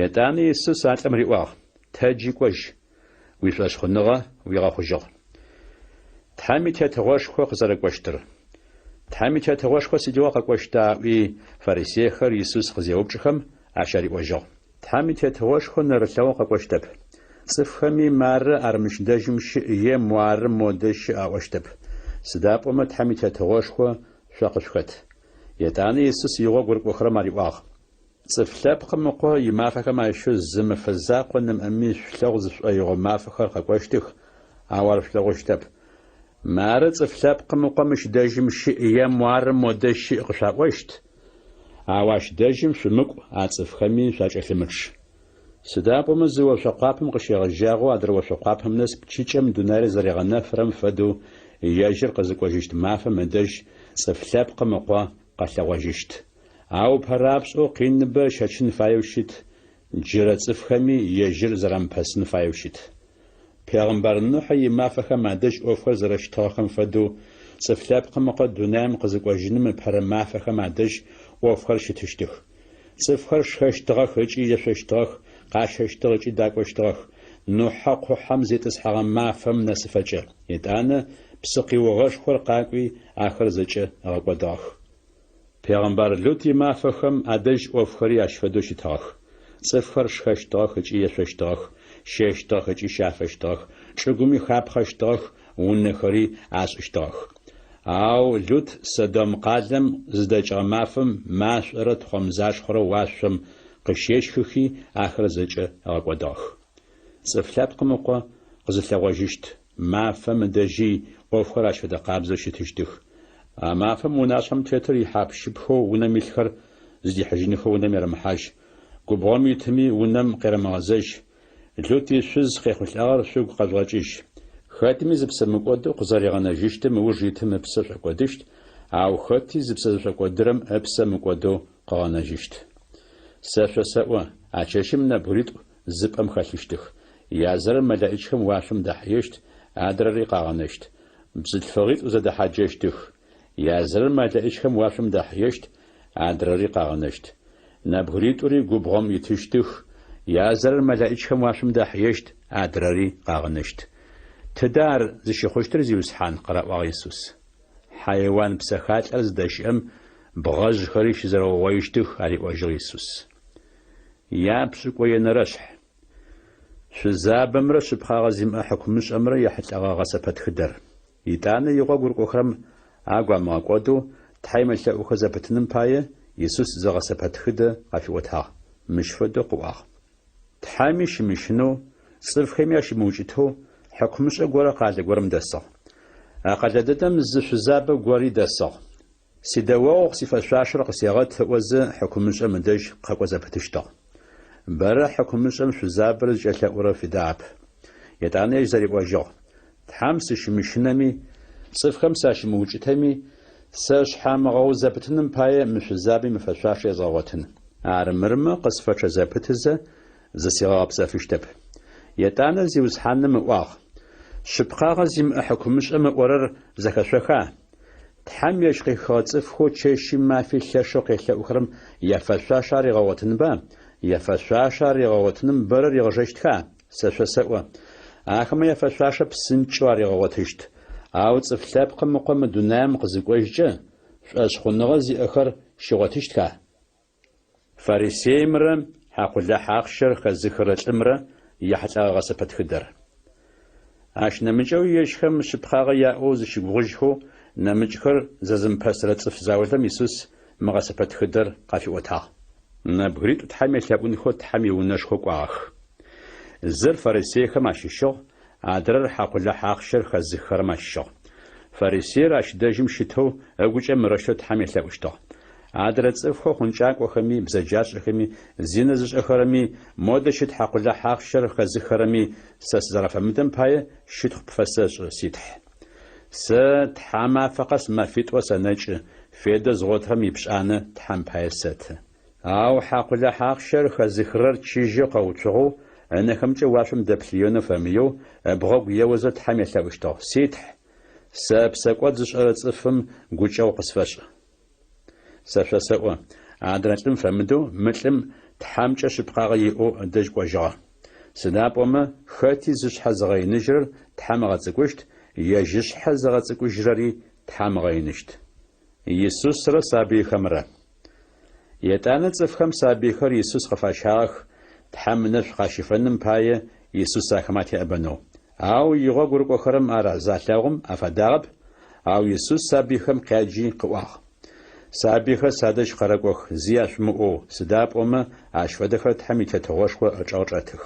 Етӏанэ Исус а лӏым риӏуагъ, Тэджи кӏожь, уишӏошъхъуныгъэ уигъэхъужьыгъ. Тхьэм и Тетыгъошхо къызэрэкӏощтыр. Тхьэм и Тетыгъошхо сыдигъо къэкӏощта? аӏуи, фарисейхэр Исус къызеупчӏыхэм, ащ ариӏожьыгъ. Тхьэм и Тетыгъошхо нэрылъэгъоу къэкӏощтэп. Цӏыфхэми мары ар мыщ дэжьым щыӏ е муары модэ щыӏ аӏощтэп. Сыда пӏомэ Тхьэм и Тетыгъошхо шъо къышъухэт. Етӏанэ Исус игъогу рыкӏохэрэм ариӏуагъ. Цӏыф Лъэпкъым Ыкъо имафэхэм ащыщэу зы мэфэ закъо нэмыӏэми шъулъэгъу зышӏоигъо мафэхэр къэкӏощтых, ау ар шъулъэгъущтэп. Мары Цӏыф Лъэпкъым Ыкъо мыщ дэжьым щыӏ е муары модэ щыӏ къышъуаӏощт, ау ащ дэжьым шъумыкӏу, а цӏыфхэми шъуакӏэлъымычъ. Сыда пӏомэ зы ошъо къуапэм къыщегъэжьагъэу адрэ ошъо къуапэм нэс пчыкӏэм дунаир зэригъэнэфырэм фэдэу ежьыр къызыкӏожьыщт мафэм ыдэжь Цӏыф Лъэпкъым Ыкъо къэлъэгъожьыщт. Ау ыпэрапшӏэу къиныбэ ыщэчын фаеу щыт, джырэ цӏыфхэми ежьыр зэрамыпэсын фаеу щыт. Пегъымбар Нухьэ имафэхэм адэжь ӏофхэр зэрэщытыгъэхэм фэдэу, Цӏыф Лъэпкъым Ыкъо дунаим къызыкӏожьыным ыпэрэ мафэхэм адэжь ӏофхэр щытыщтых. Цӏыфхэр шхэщтыгъэх ыкӏи ешъощтыгъэх, къащэщтыгъ ыкӏи дакӏощтыгъэх, Нухьэ къухьэм зитӏысхьэгъэ мафэм нэсыфэкӏэ. Етӏанэ псыкъиугъэшхор къакӏуи, ахэр зэкӏэ ыгъэкӏодыгъэх. Пегъымбар Лут имафэхэм адэжь ӏофхэри ащ фэдэу щытыгъэх. Цӏыфхэр шхэщтыгъэх ыкӏи ешъощтыгъэх, щэщтыгъэх ыкӏи щафэщтыгъэх, чӏыгуми хапхъэщтыгъэх, унэхэри ашӏыщтыгъэх. Ау Лут Содом къалэм зыдэкӏыгъэ мафэм машӏорэ тхъомзашхъорэ уашъом къыщещхыхи, ахэр зэкӏэ ыгъэкӏодыгъэх. Цӏыф Лъэпкъым Ыкъо къызылъэгъожьыщт мафэм ыдэжьи ӏофхэр ащ фэдэ къабзэу щытыщтых. А мафэм унашъхьэм тетыр ихьап-щыпхэу унэм илъхэр зыдихьыжьынхэу унэм ерэмыхьажь, губгъом итыми унэм къерэмыгъэзэжь. Лут ишъуз къехъулӏагъэр шъугу къэжъугъэкӏыжь. Хэтми зыпсэ мыкӏодэу къызэригъэнэжьыщтым ыуж итым ыпсэ шӏокӏодыщт, ау хэти зыпсэ зышӏокӏодырэм ыпсэ мыкӏодэу къыгъэнэжьыщт. Сэ шъосэӏо, а чэщым нэбгыритӏу зы пӏэм хэлъыщтых. Язырэр мэлэӏичхэм уашъом дахьыещт, адрэри къагъэнэщт. Бзылъфыгъитӏу зэдэхьаджэщтых. Язырэр мэлэӏичхэм уашъом дахьыещт, адрэри къагъэнэщт. Нэбгыритӏури губгъом итыщтых, язырэр мэлэӏичхэм уашъом дахьыещт, адрэри къагъэнэщт. Тыдэ ар зыщыхъущтыр, Зиусхьан? къыраӏуагъ Исус. Хьайуан псэхалӏэр зыдэщыӏэм бгъэжъхэри щызэрэугъоищтых, ариӏожьыгъ Исус. Япшӏыкӏуенэрэшъхь. Шъузабэмрэ шъыпкъагъэ зимыӏэ хьыкумышӏэмрэ ехьылӏэгъэ гъэсэпэтхыдэр. Итӏанэ игъогу рыкӏохэрэм агу амыгъэкӏодэу Тхьэ емылъэӏухэ зэпытыным пае, Исус зы гъэсэпэтхыдэ къафиӏотагъ. Мыщ фэдэу къыӏуагъ. Тхьэми щымыщынэу, цӏыфхэми ащымыукӏытэу хьыкумышӏэ горэ къалэ горэм дэсыгъ. А къэлэ дэдэм зы шъузабэ гори дэсыгъ. Сидэогъу сифэшъуашэр къысегъэт ыӏозэ, хьыкумышӏэм ыдэжь къэкӏо зэпытыщтыгъ. Бэрэ хьыкумышӏэм шъузабэр зыкӏэлъэӏурэр фидагъэп. Етӏанэ ежь зэриӏожьыгъ, Тхьэм сыщымыщынэми, цӏыфхэм сащымыукӏытэми, сэ шъхьамыгъэуз зэпытыным пае мы шъузабэм ифэшъуашэ езгъэгъотын. Армырмэ, къысфэчъэ зэпытызэ, зысигъэгъэпсэфыщтэп. Етӏанэ Зиусхьаным ыӏуагъ, Шъыпкъагъэ зимыӏэ хьыкумышӏэм ыӏорэр зэхэшъоха? Тхьэм ежь къыхихыгъэ цӏыфхэу чэщи мафи лъэшэу къелъэӏухэрэм яфэшъуашэ аригъэгъотынба? Яфэшъуашэ аригъэгъотыным бэрэ ригъэжэщтха? Сэ шъосэӏо, ахэмэ яфэшъуашэ псынкӏэу аригъэгъотыщт. Ау Цӏыф Лъэпкъым Ыкъо мы дунаем къызыкӏожькӏэ, шӏошъхъуныгъэ зиӏэхэр щигъотыщтха? Фарисеймрэ хьакъулахь ахъщэр хэзыхырэ лӏымрэ яхьылӏэгъэ гъэсэпэтхыдэр. Ащ нэмыкӏэу ежьхэм шъыпкъагъэ яӏэу зыщыгугъыжьхэу нэмыкӏхэр зэзымыпэсырэ цӏыф заулэм Исус мы гъэсэпэтхыдэр къафиӏотагъ. Нэбгыритӏу Тхьэм елъэӏунхэу Тхьэм иунэшхо кӏуагъэх. Зыр фарисейхэм ащыщыгъ, адрэр хьакъулахь ахъщэр хэзыххэрэм ащыщыгъ. Фарисеир ащ дэжьым щытэу ыгукӏэ мырэущтэу Тхьэм елъэӏущтыгъ. Адрэ цӏыфхэу хъункӏакӏохэми, бзэджашӏэхэми, зинэ зышӏэхэрэми, модэ щыт хьакъулахь ахъщэр хэзыххэрэми сэ сызэрафэмыдэм пае щытхъу пфэсэшӏы, си Тхь. Сэ тхьамафэ къэс мэфитӏо сэнэкӏы, федэ згъотырэм ипшӏанэ Тхьэм пае сэты. Ау хьакъулахь ахъщэр хэзыхырэр чыжьэу къэуцугъэу, ынэхэмкӏэ уашъом дэплъыенэу фэмыеу, ыбгъэгу еозэ Тхьэм елъэӏущтыгъ, Си Тхь, сэ псэкӏод зышӏэрэ цӏыфым гукӏэгъу къысфэшӏ. Сэ шъосэӏо, адрэ лӏым фэмыдэу мы лӏым Тхьэмкӏэ шъыпкъагъэ иӏэу ыдэжь кӏожьыгъэ. Сыда пӏомэ, хэти зышъхьэ зыгъэиныжьрэр Тхьэм ыгъэцӏыкӏущт, ежь ышъхьэ зыгъэцӏыкӏужьрэри Тхьэм ыгъэиныщт. Исусрэ сабыйхэмрэ. Етӏанэ цӏыфхэм сабыйхэр Исус къыфащагъэх, Тхьэм ынэшӏу къащифэным пае Исус ахэмэ атеӏэбэнэу. Ау игъогу рыкӏохэрэм ар залъэгъум афадагъэп, ау Исус сабыйхэм къяджи къыӏуагъ, Сабыйхэр садэжь къэрэкӏох, зи яшъумыӏоу, сыда пӏомэ ащ фэдэхэр Тхьэм и Тетыгъошхо ычӏэгъ чӏэтых.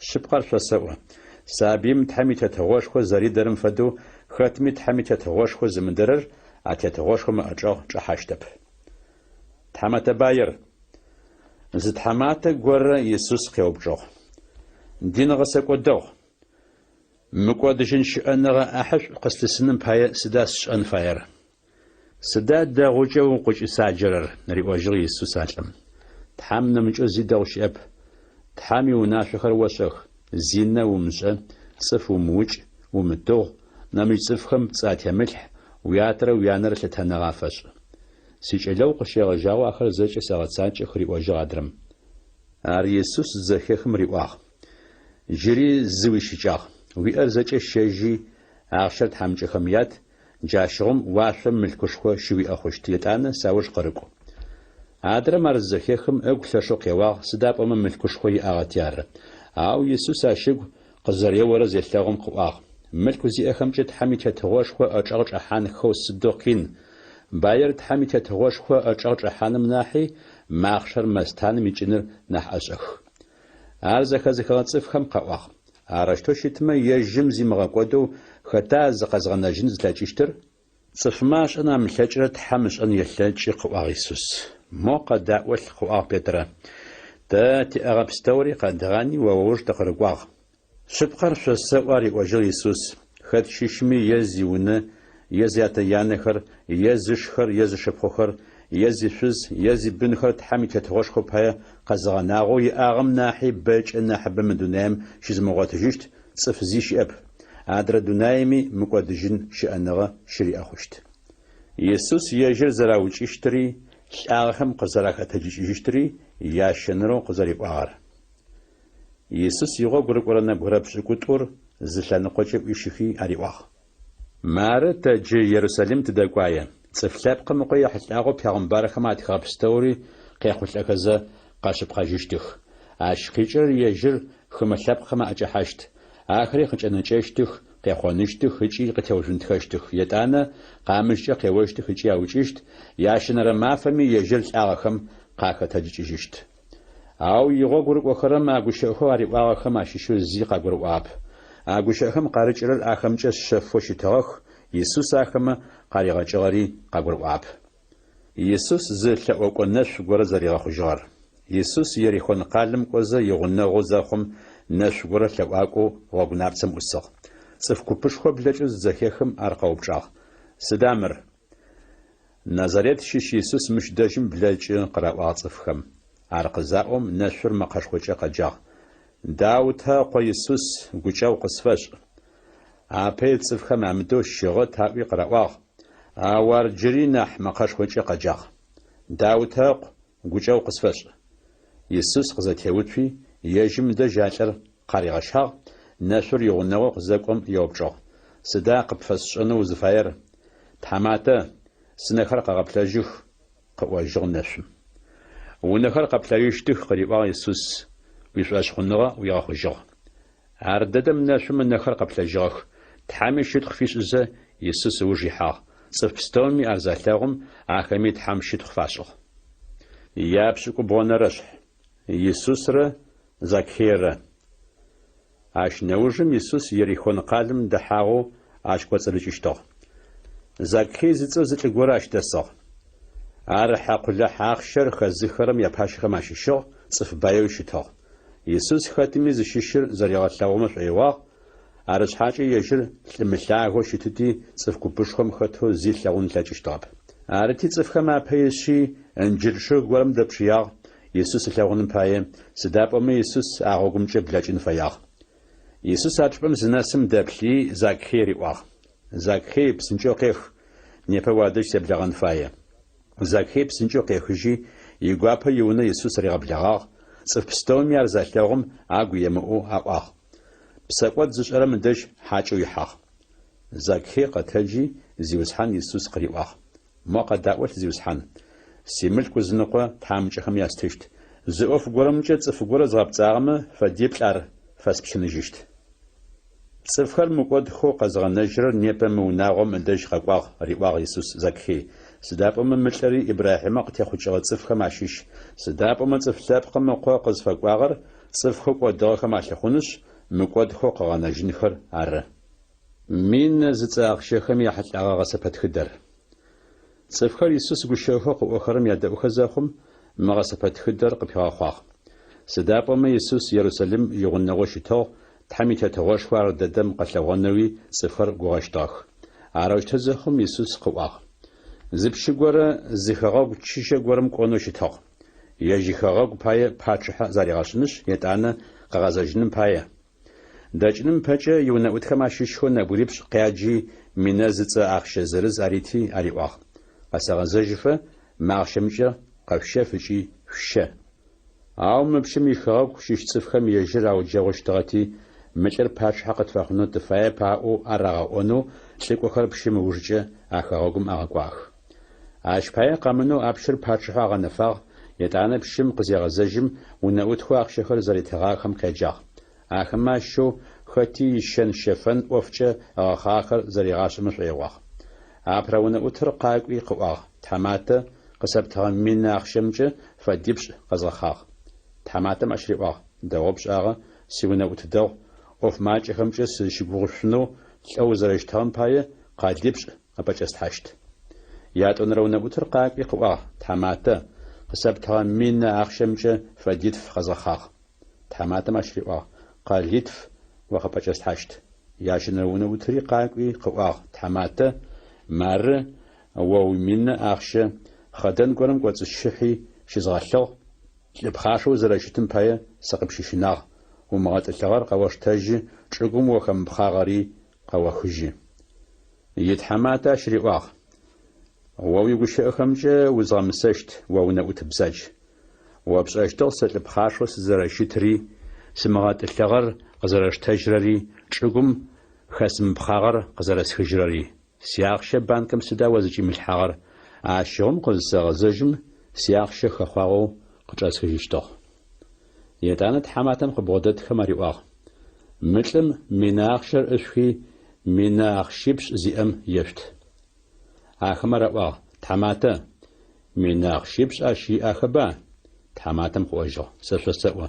Шъыпкъэр шъосэӏо, сабыим Тхьэм и Тетыгъошхо зэридэрэм фэдэу хэтми Тхьэм и Тетыгъошхо зымыдэрэр а Тетыгъошхом ыӏэчӏэгъ чӏэхьащтэп. Тхьамэтэ баир. Зы тхьаматэ горэ Исус къеупчӏыгъ, Дин гъэсэкӏо дэгъу, мыкӏодыжьын щыӏэныгъэ ӏахьышӏу къыслъысыным пае сыда сшӏэн фаер? Сыда дэгъукӏэ укъыкӏысаджэрэр? риӏожьыгъ Исус а лӏым. Тхьэм нэмыкӏэу зи дэгъу щыӏэп. Тхьэм иунашъохэр ошӏэх, зинэ умышӏэ, цӏыф умыукӏ, умытыгъу, нэмыкӏ цӏыфхэм пцӏы атемылъхь, уятэрэ уянэрэ лъытэныгъэ афэшӏ. Сикӏэлэгъу къыщегъэжьагъэу ахэр зэкӏэ сэгъэцакӏэх, риӏожьыгъ адрэм. Ар Исус зызэхехым риӏуагъ, Джыри зы уищыкӏагъ, уиӏэр зэкӏэ щэжьи, ахъщэр тхьамыкӏэхэм ят, Джащыгъум уашъом мылъкушхо щыуиӏэ хъущт, етӏанэ сауж къырыкӏу. Адрэм ар зызэхехым, ыгу лъэшэу къеуагъ, сыда пӏомэ мылъкушхо иӏагъэти ары. Ау Исус ащ ыгу къызэреорэр зелъэгъум къыӏуагъ, Мылъку зиӏэхэмкӏэ Тхьэм и Тетыгъошхо ычӏэгъ чӏэхьанхэу сыдэу къин! Баир Тхьэм и Тетыгъошхо ычӏэгъ чӏэхьаным нахьи махъшэр мэстаным икӏыныр нахь ӏэшӏэх. Ар зэхэзыхыгъэ цӏыфхэм къаӏуагъ, Арэущтэу щытмэ, ежьым зимыгъэкӏодэу хэта зыкъэзгъэнэжьын зылъэкӏыщтыр? Цӏыфмэ ашӏэн амылъэкӏырэр Тхьэм ышӏэн елъэкӏы, къыӏуагъ Исус. Мо къэдаӏолъ, къыӏуагъ Петрэ. Тэ тиӏэгъэ пстэури къэдгъани о ыуж тыкъырыкӏуагъ. Шъыпкъэр шъосэӏо, ариӏожьыгъ Исус, хэт щыщми е зиунэ, е зятэ-янэхэр, е зышхэр, е зышыпхъухэр, е зишъуз, е зибынхэр Тхьэм и Тетыгъошхо пае къэзыгъэнагъэу иӏагъэм нахьи бэкӏэ нахьыбэ мы дунаим щызымыгъотыжьыщт цӏыф зи щыӏэп, адрэ дунаими мыкӏодыжьын щыӏэныгъэ щыриӏэ хъущт. Исус ежьыр зэраукӏыщтыри, лӏагъэхэм къызэрахэтэджыкӏыжьыщтыри ящэнэрэу къызэриӏуагъэр. Исус игъогу рыкӏорэ нэбгырэ пшӏыкӏутӏур зы лъэныкъокӏэ ӏуищыхи ариӏуагъ. Мары тэ джы Ерусалим тыдэкӏуае. Цӏыф Лъэпкъым Ыкъо ехьылӏагъэу пегъымбархэм атхыгъэ пстэури къехъулӏэхэзэ къэшъыпкъэжьыщтых. Ащ къикӏырэр ежьыр хымэ лъэпкъхэм аӏэкӏэхьащт. Ахэри къыкӏэнэкӏэщтых, къехъоныщтых ыкӏи къытеужъунтхэщтых. Етӏанэ къамыщкӏэ къеощтых ыкӏи аукӏыщт, ящэнэрэ мафэми ежьыр лӏагъэхэм къахэтэджыкӏыжьыщт. Ау игъогу рыкӏохэрэм а гущыӏэхэу ариӏуагъэхэм ащыщэу зи къагурыӏуагъэп. А гущыӏэхэм къарыкӏырэр ахэмкӏэ шъэфэу щытыгъэх, Исус ахэмэ къаригъэкӏыгъэри къагурыӏуагъэп. Исус зы лъэӏокӏо нэшъу горэ зэригъэхъужьыгъэр. Исус Ерихон къалэм кӏозэ игъунэгъу зэхъум, нэшъу горэ лъэӏуакӏоу гъогу напцэм ӏусыгъ. Цӏыф купышхо блэкӏэу зызэхехым ар къэупчӏагъ, Сыда мыр? Назарет щыщ Исус мыщ дэжьым блэкӏы, къыраӏуагъ цӏыфхэм. Ар къызаӏом, нэшъур мэкъэшхокӏэ къэджагъ, Даутэ ыкъо Исус, гукӏэгъу къысфэшӏ! Апэ ит цӏыфхэм амыдэу щыгъэт аӏуи къыраӏуагъ, ау ар джыри нахь мэкъэшхокӏэ къэджагъ, Даутэ ыкъу, гукӏэгъу къысфэшӏ! Исус къызэтеуцуи, ежьым дэжь а лӏыр къаригъэщагъ, нэшъур игъунэгъоу къызэкӏом еупчӏыгъ. Сыда къыпфэсшӏэнэу узыфаер? Тхьаматэ, сынэхэр къэгъэплъэжьых, къыӏожьыгъ нэшъум. Унэхэр къэплъэжьыщтых, къыриӏуагъ Исус, уишӏошъхъуныгъэ уигъэхъужьыгъ. Ардэдэм нэшъум ынэхэр къэплъэжьыгъэх, Тхьэми щытхъу фишӏызэ, Исус ыуж ихьагъ. Цӏыф пстэуми ар залъэгъум, ахэми Тхьэм щытхъу фашӏыгъ. Япшӏыкӏубгъонэрэшъхь. Исусрэ Закхейрэ. Ащ нэужым Исус Ерихон къалэм дэхьагъэу ащ кӏоцӏырыкӏыщтыгъ. Закхей зыцӏэу зы лӏы горэ ащ дэсыгъ. Ар хьакъулахь ахъщэр хэзыххэрэм япащэхэм ащыщыгъ, цӏыф баеуи щытыгъ. Исус хэтми зыщыщыр зэригъэлъэгъумэ шӏоигъуагъ, арышъхьакӏэ ежьыр лӏы мылъагэу щытыти, цӏыф купышхом хэтэу зи ылъэгъун ылъэкӏыщтыгъэп. Арыти, цӏыфхэм апэ ишъи, ынджыр чъыг горэм дэчъыягъ, Исус ылъэгъуным пае, сыда пӏомэ Исус а гъогумкӏэ блэкӏын фэягъ. Исус а чӏыпӏэм зынэсым дэплъи, Закхей риӏуагъ, Закхей, псынкӏэу къех, непэ уадэжь себлэгъэн фае. Закхей псынкӏэу къехыжьи, игуапэу иунэ Исус ригъэблэгъагъ, цӏыф пстэуми ар залъэгъум, агу емыӏоу аӏуагъ, Псэкӏод зышӏэрэм ыдэжь хьакӏэу ихьагъ. Закхей къэтэджи, Зиусхьан Исус къыриӏуагъ, Мо къэдаӏолъ, Зиусхьан, симылъку ызыныкъо тхьамыкӏэхэм ястыщт. Зы ӏоф горэмкӏэ цӏыф горэ згъэпцӏагъэмэ, фэдиплӏ ар фэспщыныжьыщт. Цӏыфхэр мыкӏодхэу къэзыгъэнэжьырэр непэ мы унагъом ыдэжь къэкӏуагъ, риӏуагъ Исус Закхей, сыда пӏомэ мы лӏыри Ибрахьимэ къытехъукӏыгъэ цӏыфхэм ащыщ, сыда пӏомэ Цӏыф Лъэпкъым Ыкъо къызфэкӏуагъэр цӏыфхэу кӏодыгъэхэм алъыхъунышъ, мыкӏодхэу къыгъэнэжьынхэр ары. Минэ зыцӏэ ахъщэхэм яхьылӏэгъэ гъэсэпэтхыдэр. Цӏыфхэр Исус гущыӏэхэу къыӏохэрэм ядэӏухэ зэхъум, мы гъэсэпэтхыдэр къыпигъэхъуагъ. Сыда пӏомэ Исус Ерусалим игъунэгъоу щытыгъ, Тхьэм и Тетыгъошхо ар дэдэм къэлъэгъонэуи цӏыфхэр гугъэщтыгъэх. Арэущтэу зэхъум, Исус къыӏуагъ. Зы пщы горэ зы хэгъэгу чыжьэ горэм кӏонэу щытыгъ. Ежь ихэгъэгу пае пачъыхьэ заригъэшӏынышъ, етӏанэ къыгъэзэжьыным пае. Дэкӏыным ыпэкӏэ иунэӏутхэм ащыщхэу нэбгырипшӏ къяджи, минэ зыцӏэ ахъщэ зырыз арити ариӏуагъ, Къэсэгъэзэжьыфэ мы ахъщэмкӏэ къэшъущэф ыкӏи шъущэ. Ау мы пщым ихэгъэгу щыщ цӏыфхэм ежьыр ауджэгъущтыгъэти, мы лӏыр пачъыхьэ къытфэхъунэу тыфаеп аӏоу арагъэӏонэу лӏыкӏохэр пщым ыужкӏэ а хэгъэгум агъэкӏуагъэх. Ащ пае къэмынэу а пщыр пачъыхьэу агъэнэфагъ, етӏанэ пщым къызегъэзэжьым, унэӏутхэу ахъщэхэр зэритыгъахэм къяджагъ. Ахэмэ ащыщэу хэти ищэн-щэфэн ӏофкӏэ ыгъэхъагъэхэр зэригъашӏэмэ шӏоигъуагъ. Апэрэ унэӏутыр къакӏуи къыӏуагъ, Тхьаматэ, къысэптыгъэ минэ ахъщэмкӏэ фэдипшӏ къэзгъэхъагъ. Тхьаматэм ащ риӏуагъ, Дэгъоу пшӏагъэ, сиунэӏут дэгъу, ӏоф макӏэхэмкӏэ сызщыгугъышъунэу лӏэу узэрэщытыгъэм пае къэлипшӏ къыпӏэкӏэслъхьащт. Ятӏонэрэ унэӏутыр къакӏуи къыӏуагъ, Тхьаматэ, къысэптыгъэ минэ ахъщэмкӏэ фэдитф къэзгъэхъагъ. Тхьаматэм ащ риӏуагъ, Къэлитф о къыпӏэкӏэслъхьащт. Ящэнэрэ унэӏутыри къакӏуи къыӏуагъ, Тхьаматэ, мары о уиминэ ахъщэ, хъэдэн горэм кӏоцӏысщыхьи щызгъэлъыгъ, Лӏы пхъашэу узэрэщытым пае сыкъыпщыщынагъ, умыгъэтӏылъыгъэр къэоштэжьы, чӏыгум о хэмыпхъагъэри къэохыжьы. Итхьаматэ ащ риӏуагъ, О уигущыӏэхэмкӏэ узгъэмысэщт, о унэӏут бзадж. О пшӏэщтыгъ сэ лӏы пхъашэу сызэрэщытри, сымыгъэтӏылъыгъэр къызэрэсштэжьырэри, чӏыгум хэсымыпхъагъэр къызэрэсхыжьырэри. Сиахъщэ банкым сыда о зыкӏимылъхьагъэр? Ащыгъум къызысэгъэзэжьым, сиахъщэ хэхъуагъэу къычӏэсхыжьыщтыгъ. Етӏанэ тхьаматэм къыбгъодэтхэм ариӏуагъ, Мы лӏым минэ ахъщэр ӏышъухи, минэ ахъщипшӏ зиӏэм ешъут. Ахэмэ араӏуагъ, Тхьаматэ, минэ ахъщипшӏ ащ иӏахэба? Тхьаматэм къыӏожьыгъ, Сэ шъосэӏо,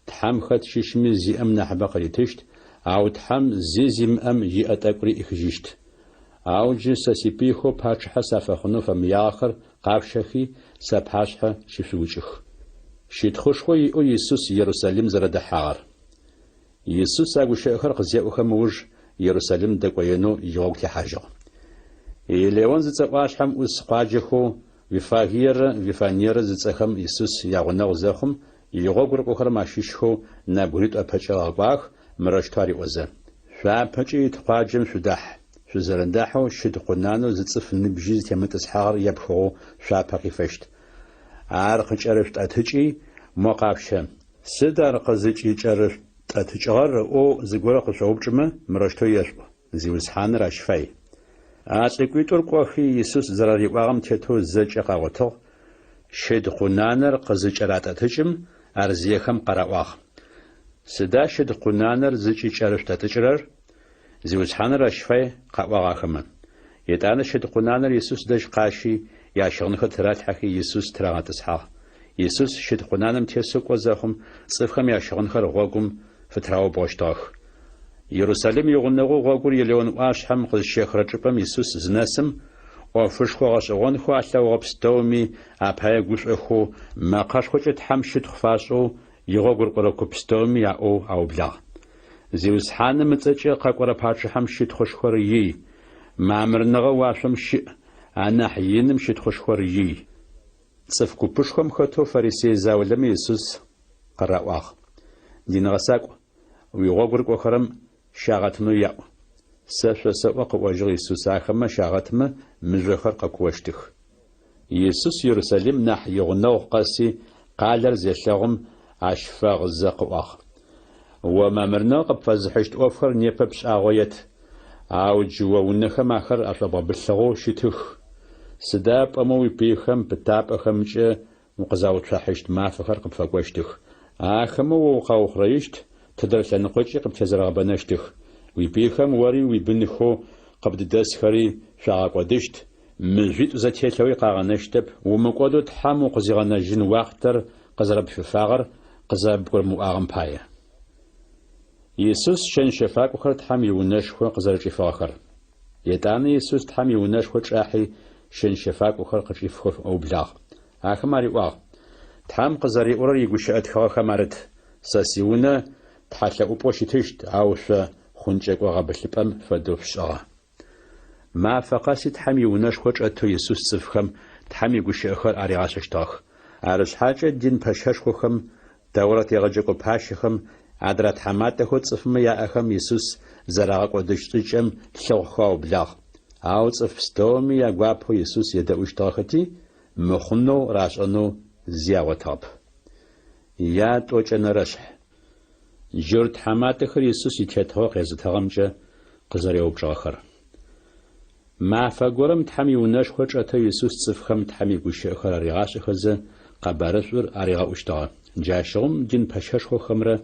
Тхьэм хэт щыщми зиӏэм нахьыбэ къыритыщт, ау Тхьэм зи зимыӏэм иӏэ тӏэкӏури ӏихыжьыщт. Ау джы сэ сипыйхэу пачъыхьэ сафэхъунэу фэмыягъэхэр къашъущэхи, сапашъхьэ щышъуукӏых. Щытхъушхо иӏэу Исус Ерусалим зэрэдэхьагъэр. Исус а гущыӏэхэр къызеӏохэм ыуж Ерусалим дэкӏоенэу игъогу техьажьыгъ. Елеон зыцӏэ ӏуашъхьэм ӏус къуаджэхэу Виффагиерэ Вифаниерэ зыцӏэхэм Исус ягъунэгъу зэхъум, игъогу рыкӏохэрэм ащыщхэу нэбгыритӏу ыпэкӏэ ыгъэкӏуагъэх, мырэущтэу ариӏозэ, Шъуапэкӏэ ит къуаджэм шъудахь, шъузэрэдахьэу щыд къунанэу зы цӏыф ныбжьи зытемытӏысхьагъэр епхыгъэу шъуапэ къифэщт. Ар къыкӏэрышъутӏэтыкӏи, мо къашъущэ. Сыд ар къызыкӏыкӏэрышъутӏэтыкӏыгъэр ыӏоу зыгорэ къышъоупчӏымэ, мырэущтэу ешъуӏу. Зиусхьаныр ащ фай. А лӏыкӏуитӏур кӏохи, Исус зэрариӏуагъэм тетэу зэкӏэ къагъотыгъ, щыд къунанэр къызыкӏэратӏэтыкӏым, ар зиехэм къараӏуагъ. Сыда щыд къунанэр зыкӏыкӏэрышъутӏэтӏыкӏырэр? Зиусхьаныр ащ фай, къаӏуагъ ахэмэ. Етӏанэ щыд къунанэр Исус дэжь къащи, ящыгъынхэр тыралъхьэхи, Исус тырагъэтӏысхьагъ. Исус щыд къунаным тесэу кӏо зэхъум, цӏыфхэм ящыгъынхэр гъогум фытыраубгъощтыгъэх. Ерусалим игъунэгъоу гъогур Елеон ӏуашъхьэм къызщехырэ чӏыпӏэм Исус зынэсым, ӏофышхо гъэшӏэгъонхэу алъэгъугъэ пстэуми апае гушӏохэу, мэкъэшхокӏэ Тхьэм щытхъу фашӏэу игъогу рыкӏорэ куп пстэуми аӏоу аублагъ. Зиусхьаным ыцӏэкӏэ къэкӏорэ пачъыхьэм щытхъушхор ий! Мамырныгъэ уашъом щыӏ, анахь иным щытхъушхор ий! Цӏыф купышхом хэтэу фарисей заулэмэ Исус къыраӏуагъ, Дин гъэсакӏу, уигъогу рыкӏохэрэм щагъэтынэу яӏу. Сэ шъосэӏо, къыӏожьыгъ Исус, ахэмэ щагъэтмэ, мыжъохэр къэкуощтых. Исус Ерусалим нахь игъунэгъу къэси, къалэр зелъэгъум, ащ фэгъызэ къыӏуагъ, О мамырныгъэ къыпфэзыхьыщт ӏофхэр непэ пшӏагъоет, ау джы о унэхэм ахэр ашӏобгъэбылъыгъэу щытых. Сыда пӏомэ уипыйхэм пытапӏэхэмкӏэ укъызауцухьащт мафэхэр къыпфэкӏощтых. Ахэмэ о укъаухъурэищт, тыдэрэ лъэныкъокӏи къыптезэрэгъэбэнэщтых. Уипыйхэм ори уибынхэу къыбдыдэсхэри шъуагъэкӏодыщт, мыжъуитӏу зэтелъэуи къагъэнэщтэп, умыкӏодэу Тхьэм укъызигъэнэжьын уахътэр къызэрэпфифагъэр къызэбгурымыӏуагъэм пае. Исус щэн-щэфакӏохэр Тхьэм иунэшхо къызэрэчӏифыгъэхэр. Етӏанэ Исус Тхьэм иунэшхо чӏахьи, щэн-щэфакӏохэр къычӏифхэу ыублагъ. Ахэм ариӏуагъ, Тхьэм къызэриӏорэр игущыӏэ тхыгъэхэм арыт, Сэ сиунэ тхьэлъэӏупӏэу щытыщт, ау шъо хъункӏэкӏо гъэбылъыпӏэм фэдэу шъушӏыгъэ. Мафэ къэси Тхьэм иунэшхо чӏэтэу Исус цӏыфхэм Тхьэм игущыӏэхэр аригъашӏэщтыгъэх. Арышъхьакӏэ дин пэщэшхохэм, Тэурэт егъэджэкӏо пащэхэм, адрэ тхьаматэхэу цӏыфмэ яӏэхэм Исус зэрагъэкӏодыщт шӏыкӏэм лъыхъухэу аублагъ. Ау цӏыф пстэуми ягуапэу Исус едэӏущтыгъэхэти, мыхъунэу рашӏэнэу зи агъотыгъэп. Ятӏокӏэнэрэшъхь. Джурт тхьаматэхэр Исус итетыгъо къезытыгъэмкӏэ къызэреупчӏыгъэхэр. Мафэ горэм Тхьэм иунэшхо чӏэтэу Исус цӏыфхэм Тхьэм игущыӏэхэр аригъашӏэхэзэ, къэбарышӏур аригъэӏущтыгъэ. Джащыгъум дин пэщэшхохэмрэ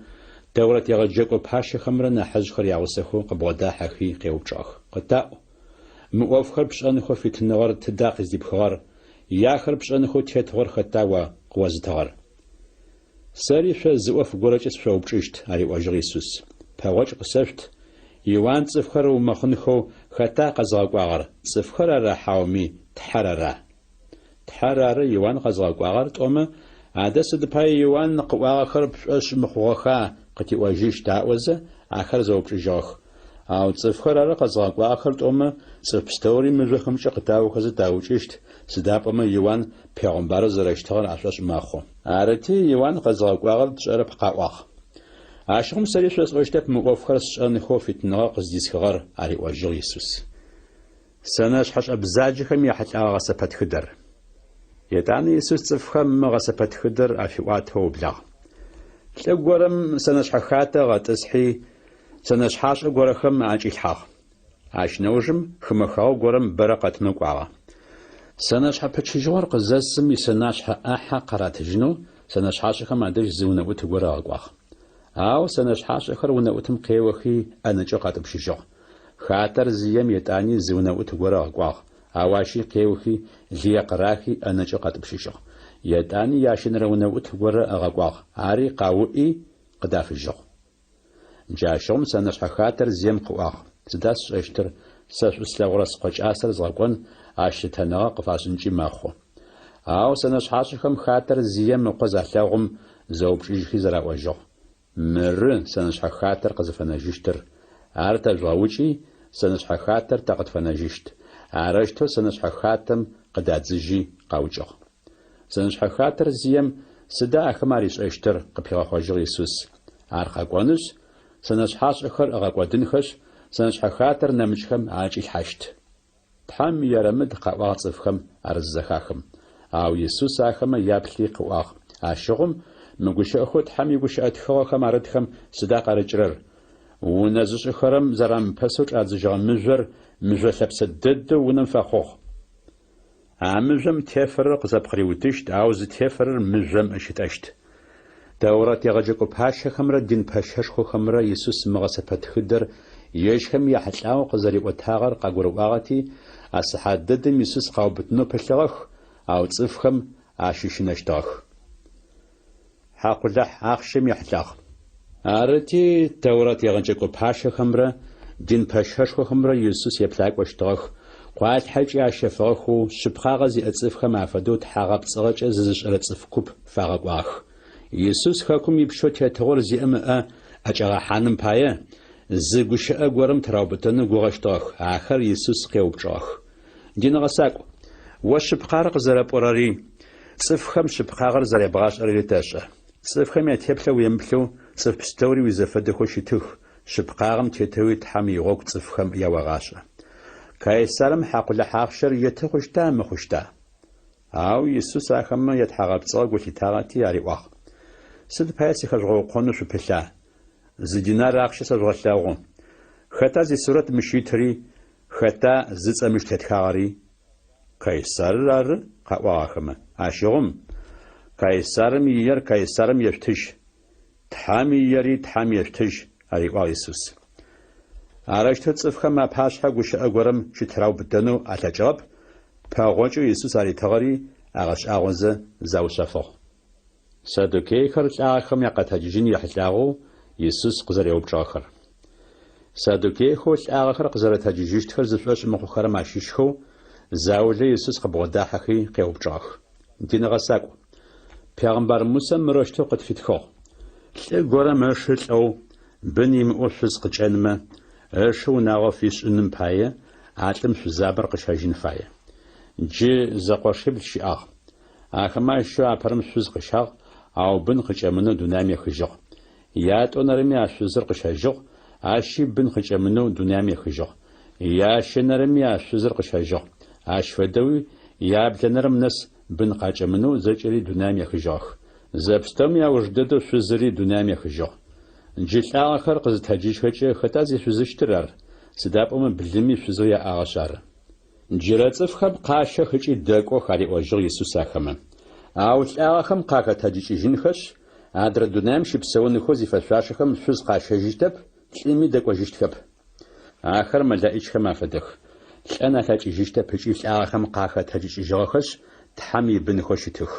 Тэурэт егъэджэкӏо пащэхэмрэ нахьыжъхэр ягъусэхэу къыбгъодахьэхи къеупчӏыгъэх, Къытаӏу, мы ӏофхэр пшӏэнхэу фитыныгъэр тыда къыздипхыгъэр, е ахэр пшӏэнхэу тетыгъор хэта о къыозытыгъэр? Сэри шъо зы ӏоф горэкӏэ сышъоупчӏыщт, ариӏожьыгъ Исус. Пэгъокӏ къысэшъут, Иуан цӏыфхэр ыумэхъынхэу хэта къэзыгъэкӏуагъэр, цӏыфхэр ара хьауми Тхьэр ара? Тхьэр ары Иуан къэзыгъэкӏуагъэр тӏомэ, адэ сыд пае Иуан къыӏуагъэхэр пшӏошъ мыхъугъэха къытиӏожьыщт аӏозэ, ахэр зэупчӏыжьыгъэх. Ау цӏыфхэр ары къэзыгъэкӏуагъэхэр тӏомэ, цӏыф пстэури мыжъохэмкӏэ къытаохэзэ таукӏыщт, сыда пӏомэ Иуан пегъымбарэу зэрэщытыгъэр ашӏошъ мэхъу. Арыти, Иуан къэзыгъэкӏуагъэр тшӏэрэп къаӏуагъ. Ащыгъум сэри шъосӏощтэп мы ӏофхэр сшӏэнхэу фитыныгъэ къыздисхыгъэр, ариӏожьыгъ Исус. Сэнэшъхьэшӏэ бзаджэхэм яхьылӏэгъэ гъэсэпэтхыдэр. Етӏанэ Исус цӏыфхэм мы гъэсэпэтхыдэр афиӏуатэу ыублагъ. Лӏы горэм сэнэшъхьэ хатэ ыгъэтӏысхьи, сэнэшъхьашӏэ горэхэм аӏэкӏилъхьагъ. Ащ нэужым хымэ хэгъэгу горэм бэрэ къэтынэу кӏуагъэ. Сэнэшъхьэ пычыжьыгъор къызэсым исэнашъхьэ ӏахьэ къаратыжьынэу сэнэшъхьашӏэхэм адэжь зы унэӏут горэ ыгъэкӏуагъ. Ау сэнэшъхьашӏэхэр унэӏутым къеохи ӏэнэкӏэу къатӏупщыжьыгъ. Хатэр зием етӏани зы унэӏут горэ ыгъэкӏуагъ, ау ащи къеохи лые къырахи ӏэнэкӏэу къатӏупщыжьыгъ. Етӏани ящэнэрэ унэӏут горэ ыгъэкӏуагъ, ари къауӏи къыдафыжьыгъ. Джащыгъум сэнэшъхьэ хатэр зием къыӏуагъ, Сыда сшӏэщтыр, сэ шӏу слъэгъурэ скъо кӏасэр згъэкӏон, ащ лъытэныгъэ къыфашӏынкӏи мэхъу. Ау сэнэшъхьашӏэхэм хатэр зием ыкъо залъэгъум, зэупчӏыжьхи зэраӏожьыгъ, Мыры сэнэшъхьэ хатэр къызыфэнэжьыщтыр, ар тэжъугъэукӏи, сэнэшъхьэ хатэр тэ къытфэнэжьыщт. Арэущтэу сэнэшъхьэ хатэм къыдадзыжьи къаукӏыгъ. Сэнэшъхьэ хатэр зием сыда ахэмэ аришӏэщтыр? къыпигъэхъожьыгъ Исус. Ар къэкӏонышъ, сэнэшъхьашӏэхэр ыгъэкӏодынхэшъ, сэнэшъхьэ хатэр нэмыкӏхэм аӏэкӏилъхьащт. Тхьэм ерэмыд къаӏуагъ цӏыфхэм ар зызэхахым. Ау Исус ахэмэ яплъи къыӏуагъ, Ащыгъум мы гущыӏэхэу Тхьэм игущыӏэ тхыгъэхэм арытхэм сыда къарыкӏырэр? Унэ зышӏыхэрэм зэрамыпэсэу чӏадзыжьыгъэ мыжъор мыжъо лъэпсэ дэдэу унэм фэхъугъ. А мыжъом тефэрэр къызэпкъыриутыщт, ау зытефэрэр мыжъом ыщытӏэщт. Тэурэт егъэджэкӏо пащэхэмрэ дин пэщэшхохэмрэ Исус мы гъэсэпэтхыдэр ежьхэм яхьылӏагъэу къызэриӏотагъэр къагурыӏуагъэти, а сыхьат дэдэм Исус къаубытынэу пылъыгъэх, ау цӏыфхэм ащыщынэщтыгъэх. Хьакъулахь ахъщэм ехьылӏагъ. Арыти, Тэурэт егъэджэкӏо пащэхэмрэ дин пэщэшхохэмрэ Исус еплъакӏощтыгъэх, къуалъхьэкӏи ащэфыгъэхэу, шъыпкъагъэ зиӏэ цӏыфхэм афэдэу тхьагъэпцӏыгъэкӏэ зызышӏэрэ цӏыф куп фагъэкӏуагъэх. Исус хэкум ипщэу тетыгъор зиӏэм ыӏэ ӏэкӏагъэхьаным пае, зы гущыӏэ горэм тыраубытэнэу гугъэщтыгъэх. Ахэр Исус къеупчӏыгъэх. Дин гъэсакӏу, о шъыпкъагъэр къызэрэпӏорэри, цӏыфхэм шъыпкъагъэр зэребгъашӏэрэри тэшӏэ. Цӏыфхэм ятеплъэ уемыплъэу, цӏыф пстэури уизэфэдэхэу щытых, шъыпкъагъэм тетэуи Тхьэм игъогу цӏыфхэм яогъашӏэ. Кайсарым хьакъулахь ахъщэр еты хъущта, мыхъущта? Ау Исус ахэмэ ятхьагъэпцӏыгъэ гу лъитагъэти ариӏуагъ, Сыд пае сыхэжъугъэукъонэу шъупылъа? Зы динар ахъщэ сэжъугъэлъэгъу. Хэта зисурэт мыщ итри, Хэта зыцӏэ мыщ тетхагъэри? Кайсарыр ары, къаӏуагъ ахэмэ. Ащыгъум, Кайсарым иер Кайсарым ешъутыжь, Тхьэм иери Тхьэм ешъутыжь, ариӏуагъ Исус. Арэущтэу цӏыфхэм апашъхьэ гущыӏэ горэм щытыраубытэнэу алъэкӏыгъэп, пэгъокӏэу Исус аритыгъэри агъэшӏагъозэ заушъэфыгъ. Саддукейхэр лӏагъэхэм якъэтэджыжьын ехьылӏагъэу Исус къызэреупчӏыгъэхэр. Саддукейхэу лӏагъэхэр къызэрэтэджыжьыщтхэр зышӏошъ мыхъухэрэм ащыщхэу заулэ Исус къыбгъодахьэхи къеупчӏыгъэх. Дин гъэсакӏу, пегъымбар Мусэ мырэущтэу къытфитхыгъ, Лӏы горэм ышы лӏэу, бын имыӏэу шъуз къыкӏэнмэ, ышы унагъо фишӏыным пае, а лӏым шъузабэр къыщэжьын фае. Джы зэкъошибл щыӏагъ. Ахэмэ ащыщэу апэрэм шъуз къыщагъ, ау бын къыкӏэмынэу дунаим ехыжьыгъ. Ятӏонэрэми а шъузыр къыщэжьыгъ, ащи бын къыкӏэмынэу дунаим ехыжьыгъ. Ящэнэрэми а шъузыр къыщэжьыгъ. Ащ фэдэуи яблэнэрэм нэс бын къакӏэмынэу зэкӏэри дунаим ехыжьыгъэх. Зэпстэуми ауж дэдэу шъузыри дунаим ехыжьыгъ. Джы лӏагъэхэр къызытэджыжьхэкӏэ хэта зишъузыщтыр ар? Сыда пӏомэ блыми шъузэу яӏагъэшъ ары. Джырэ цӏыфхэм къащэх ыкӏи дэкӏох, ариӏожьыгъ Исус ахэмэ. Ау лӏагъэхэм къахэтэджыкӏыжьынхэшъ, адрэ дунаим щыпсэунхэу зифэшъуашэхэм шъуз къащэжьыщтэп, лӏыми дэкӏожьыщтхэп. Ахэр мэлэӏичхэм афэдэх, лӏэн алъэкӏыжьыщтэп ыкӏи лӏагъэхэм къахэтэджыкӏыжьыгъэхэшъ, Тхьэм ибынхэу щытых.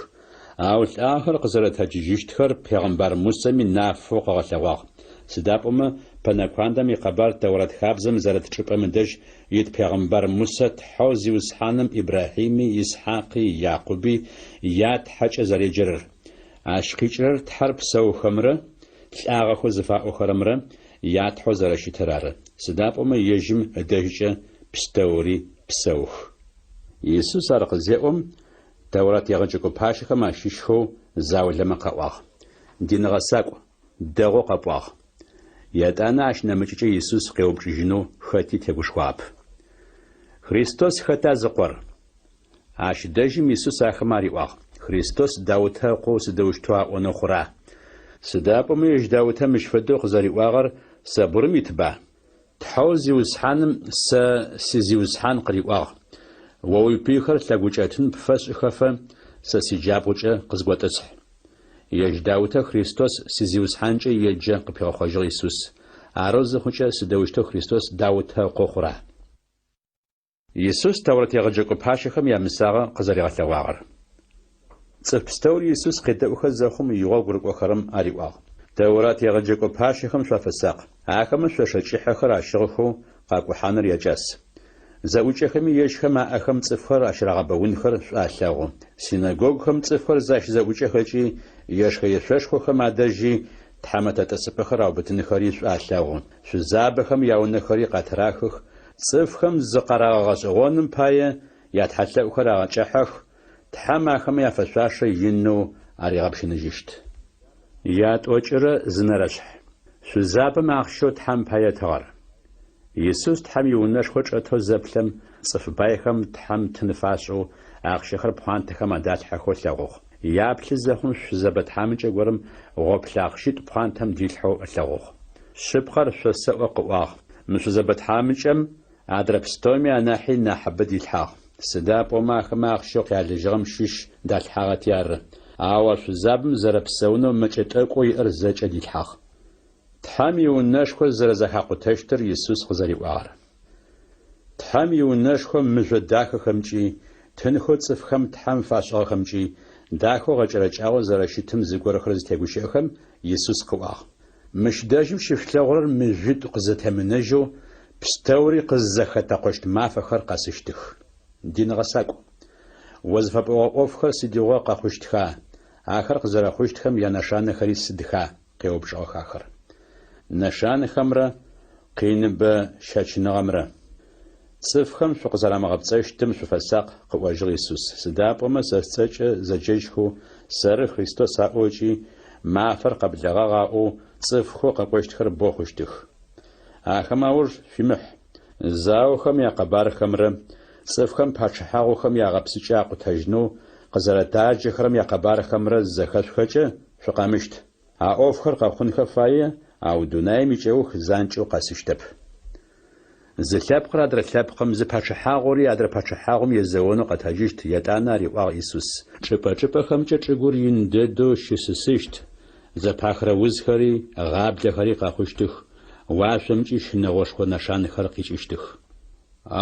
Ау лӏагъэхэр къызэрэтэджыжьыщтхэр пегъымбар Мусэми нафэу къыгъэлъэгъуагъ. Сыда пӏомэ пэнэкуандэм икъэбар Тэурэт хабзэм зэрыт чӏыпӏэм ыдэжь ит пегъымбар Мусэ Тхьэу Зиусхьаным Ибрахьими, Исхьакъи, Якъуби я Тхьэкӏэ зэреджэрэр. Ащ къикӏырэр Тхьэр псэухэмрэ лӏагъэхэу зыфаӏохэрэмрэ я Тхьэу зэрэщытыр ары, сыда пӏомэ ежьым ыдэжькӏэ пстэури псэух. Исус ар къызеӏом, Тэурат егъэджэкӏо пащэхэм ащыщхэу заулэмэ къаӏуагъ, Дин гъэсакӏу, дэгъоу къэпӏуагъ. Етӏанэ ащ нэмыкӏыкӏэ Исус къеупчӏыжьынэу хэти тегушхуагъэп. Христос хэта зыкъор? Ащ дэжьым Исус ахэмэ ариӏуагъ, Христос Даутэ ыкъоу сыдэущтэу аӏонэу хъура? Сыда пӏомэ ежь Даутэ мыщ фэдэу къызэриӏуагъэр Сэбурым итба? Тхьэу Зиусхьаным сэ си Зиусхьан къыриӏуагъ, О уипыйхэр лъэгукӏэтын пфэсшӏыхэфэ, сэ сиджабгъукӏэ къызготӏысхь. Ежь Даутэ Христос си Зиусхьанкӏэ еджэ, къыпигъэхъожьыгъ Исус. Арэу зыхъукӏэ, сыдэущтэу Христос Даутэ ыкъо хъура? Исус Тэурэт егъэджэкӏо пащэхэм ямысагъэ къызэригъэлъэгъуагъэр. Цӏыф пстэури Исус къедэӏухэ зэхъум игъогу рыкӏохэрэм ариӏуагъ. Тэурат егъэджэкӏо пащэхэм шъуафэсакъ. Ахэмэ шъошэ кӏыхьэхэр ащыгъхэу къакӏухьаныр якӏас. Зэӏукӏэхэми ежьхэм аӏэхэм цӏыфхэр ащырагъэбэунхэр шӏу алъэгъу. Синэгогухэм цӏыфхэр защызэӏукӏэхэкӏи, ешхэ-ешъошхохэм адэжьи тхьамэтэ тӏысыпӏэхэр аубытынхэри шӏу алъэгъу. Шъузабэхэм яунэхэри къатырахых, Цӏыфхэм зыкъарагъэгъэшӏэгъоным пае ятхьэлъэӏухэр агъэкӏэхьэх, Тхьэм ахэмэ яфэшъуашэ инэу аригъэпщыныжьыщт. Ятӏокӏырэ зы нэрэшъхь. Шъузабэм ахъщэу Тхьэм пае ытыгъэр. Исус Тхьэм иунэшхо чӏэтэу зэплъэм, цӏыф байхэм Тхьэм тын фашӏэу, ахъщэхэр пхъуантэхэм адалъхьэхэу ылъэгъугъ. Яплъы зэхъум шъузэбэ тхьамыкӏэ горэм гъоплъэ ахъщитӏу пхъуантэм дилъхьэу ылъэгъугъ. Шъыпкъэр шъосэӏо, къыӏуагъ, мы шъузэбэ тхьамыкӏэм адрэ пстэуми анахьи нахьыбэ дилъхьагъ. Сыда пӏомэ ахэмэ ахъщэу къялыжьыгъэм щыщ далъхьагъэти ары. Ау а шъузабэм зэрэпсэунэу мэкӏэ тӏэкӏоу иӏэр зэкӏэ дилъхьагъ. Тхьэм иунэшхо зэрэзэхакъутэщтыр Исус къызэриӏуагъэр. Тхьэм иунэшхо мыжъо дахэхэмкӏи, тынхэу цӏыфхэм Тхьэм фашӏыгъэхэмкӏи дахэу гъэкӏэрэкӏагъэу зэрэщытым зыгорэхэр зытегущыӏэхэм, Исус къыӏуагъ, Мыщ дэжьым щышъулъэгъурэр мыжъуитӏу къызэтемынэжьэу, пстэури къыззэхэтэкъощт мафэхэр къэсыщтых. Дин гъэсакӏу, о зыфэпӏогъэ ӏофхэр сыдигъо къэхъущтха, ахэр къызэрэхъущтхэм янэшанэхэри сыдха? къеупчӏыгъэх ахэр. Нэшанэхэмрэ къиныбэ щэчыныгъэмрэ. Цӏыфхэм шъукъызэрамыгъэпцӏэщтым шъуфэсакъ, къыӏожьыгъ Исус, сыда пӏомэ сэ сцӏэкӏэ зэджэжьхэу, Сэры Христос аӏоу ыкӏи мафэр къэблэгъагъ аӏоу цӏыфхэу къэкӏощтхэр бэу хъущтых. Ахэм ауж шъуимыхь. Заохэм якъэбархэмрэ цӏыфхэм пачъыхьагъухэм ягъэпсыкӏэ акъутэжьынэу къызэрэтаджэхэрэм якъэбархэмрэ зызэхэшъухэкӏэ, шъукъэмыщт. А ӏофхэр къэхъунхэ фае, ау дунаим икӏэух занкӏэу къэсыщтэп. Зы лъэпкъыр адрэ лъэпкъым, зы пачъыхьагъури адрэ пачъыхьагъум езэонэу къэтэджыщт, етӏанэ ариӏуагъ Исус. Чӏыпӏэ-чӏыпӏэхэмкӏэ чӏыгур ин дэдэу щысысыщт, зэпахырэ узхэри, гъаблэхэри къэхъущтых, уашъомкӏи щынэгъошхо нэшанэхэр къикӏыщтых.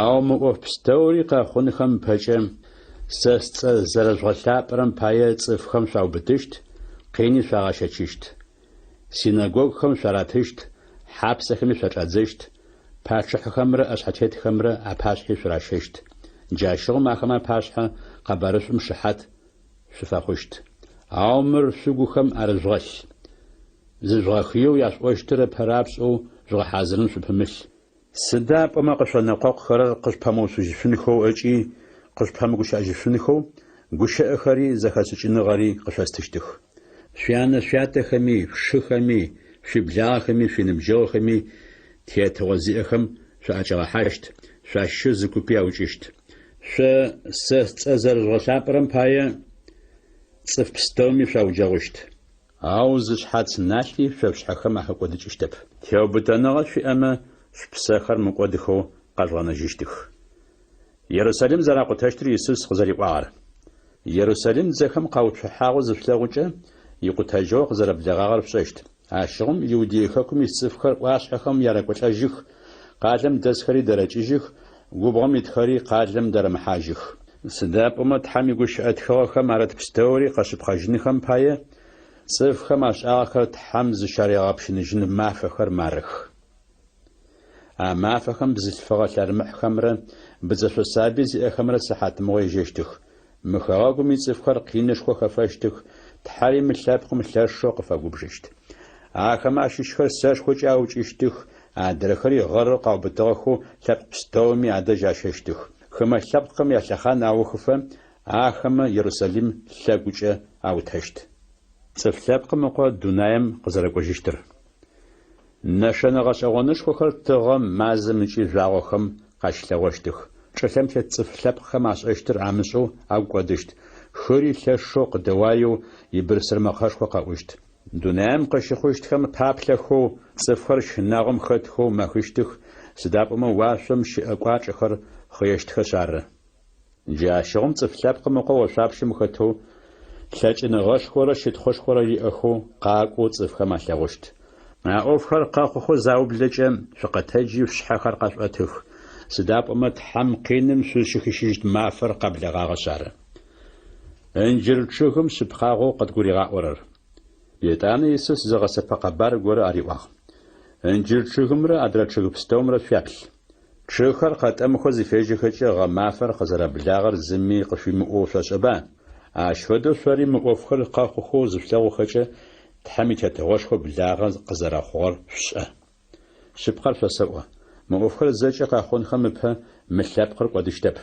Ау мы ӏоф пстэури къэхъунхэм ыпэкӏэ, сэ сцӏэ зэрэжъугъэлъапӏэрэм пае цӏыфхэм шъуаубытыщт, къини шъуагъэщэчыщт. Синэгогухэм шъуаратыщт, хьапсэхэми шъуачӏадзэщт, пачъыхьэхэмрэ ӏэшъхьэтетхэмрэ апашъхьи шъуращэщт. Джащыгъум ахэмэ апашъхьэ къэбарышӏум шыхьат шъуфэхъущт. Ау мыр шъугухэм арыжъугъэлъ. Зыжъугъэхыеу яшъуӏощтыр ыпэрапшӏэу жъугъэхьазырын шъупымылъ. Сыда пӏомэ къышъонэкъокъухэрэр къышъупэмыуцужьышъунхэу ыкӏи къышъупэмыгущыӏэжьышъунхэу гущыӏэхэри зэхэшӏыкӏыныгъэри къышъостыщтых. Шъуянэ-шъуятэхэми, шъушыхэми, шъуиблагъэхэми, шъуиныбджэгъухэми тетыгъо зиӏэхэм шъуаӏэкӏагъэхьащт, шъуащыщэу зы купи аукӏыщт. Шъо сэ сцӏэ зэрэжъугъэлъапӏэрэм пае цӏыф пстэуми шъуауджэгъущт. Ау зы шъхьац налъи шъо шъушъхьэхэм ахэкӏодыкӏыщтэп. Теубытэныгъэ шъуиӏэмэ, шъупсэхэр мыкӏодыхэу къэжъугъэнэжьыщтых. Ерусалим зэракъутэщтыр Исус къызэриӏуагъэр. Ерусалим дзэхэм къауцухьагъэу зышъулъэгъукӏэ, икъутэжьыгъо къызэрэблэгъагъэр шъушӏэщт. Ащыгъум Иудей хэкум ис цӏыфхэр ӏуашъхьэхэм ярэкӏолӏэжьых, къалэм дэсхэри дэрэкӏыжьых, губгъом итхэри къалэм дэрэмыхьажьых. Сыда пӏомэ Тхьэм игущыӏэ тхыгъэхэм арыт пстэури къэшъыпкъэжьынхэм пае, цӏыфхэм ашӏагъэхэр Тхьэм зыщаригъэпщыныжьын мафэхэр марых. А мафэхэм бзылъфыгъэ лъэрмыхьхэмрэ быдзэшъо сабый зиӏэхэмрэ сыхьатмыгъо ежьэщтых. Мы хэгъэгум ицӏыфхэр къинышхо хэфэщтых, Тхьэри мы лъэпкъым лъэшэу къыфэгубжыщт. Ахэмэ ащыщхэр сэшхокӏэ аукӏыщтых, адрэхэри гъэрэу къаубытыгъэхэу лъэпкъ пстэуми адэжь ащэщтых. Хымэ лъэпкъхэм ялъэхъан аухыфэ, ахэмэ Ерусалим лъэгукӏэ аутэщт. Цӏыф Лъэпкъым Ыкъо дунаим къызэрэкӏожьыщтыр. Нэшэнэ гъэшӏэгъонышхохэр тыгъэм, мазэм ыкӏи жъуагъохэм къащылъэгъощтых. Чӏылъэм тет цӏыф лъэпкъхэм ашӏэщтыр амышӏэу агу кӏодыщт, хыри лъэшэу къыдэуаеу ибырсыр мэкъэшхо къэӏущт. Дунаим къыщыхъущтхэм паплъэхэу, цӏыфхэр щынагъом хэтхэу мэхыщтых, сыда пӏомэ уашъом щыӏэ кӏуачӏэхэр хъыещтхэшъ ары. Джащыгъум Цӏыф Лъэпкъым Ыкъо ошъуапщэм хэтэу, лъэкӏыныгъэшхорэ щытхъушхорэ иӏэхэу къакӏоу цӏыфхэм алъэгъущт. А ӏофхэр къэхъухэу заублэкӏэ, шъукъэтэджи шъушъхьэхэр къэшъуӏэтых, сыда пӏомэ Тхьэм къиным шъузщыхищыжьыщт мафэр къэблэгъагъэшъ ары. Ынджыр чъыгым шъыпкъагъэу къыдгуригъаӏорэр. Етӏанэ Исус зы гъэсэпэ къэбар горэ ариӏуагъ. Ынджыр чъыгымрэ адрэ чъыг пстэумрэ шъуяплъ. Чъыгхэр къэтӏэмыхэу зыфежьэхэкӏэ гъэмафэр къызэрэблагъэр зыми къышъуимыӏоу шъошӏэба? Ащ фэдэу шъори мы ӏофхэр къэхъухэу зышъулъэгъухэкӏэ, Тхьэм и Тетыгъошхо благъэ къызэрэхъугъэр шъушӏэ. Шъыпкъэр шъосэӏо, мы ӏофхэр зэкӏэ къэхъунхэм ыпэ мы лъэпкъыр кӏодыщтэп.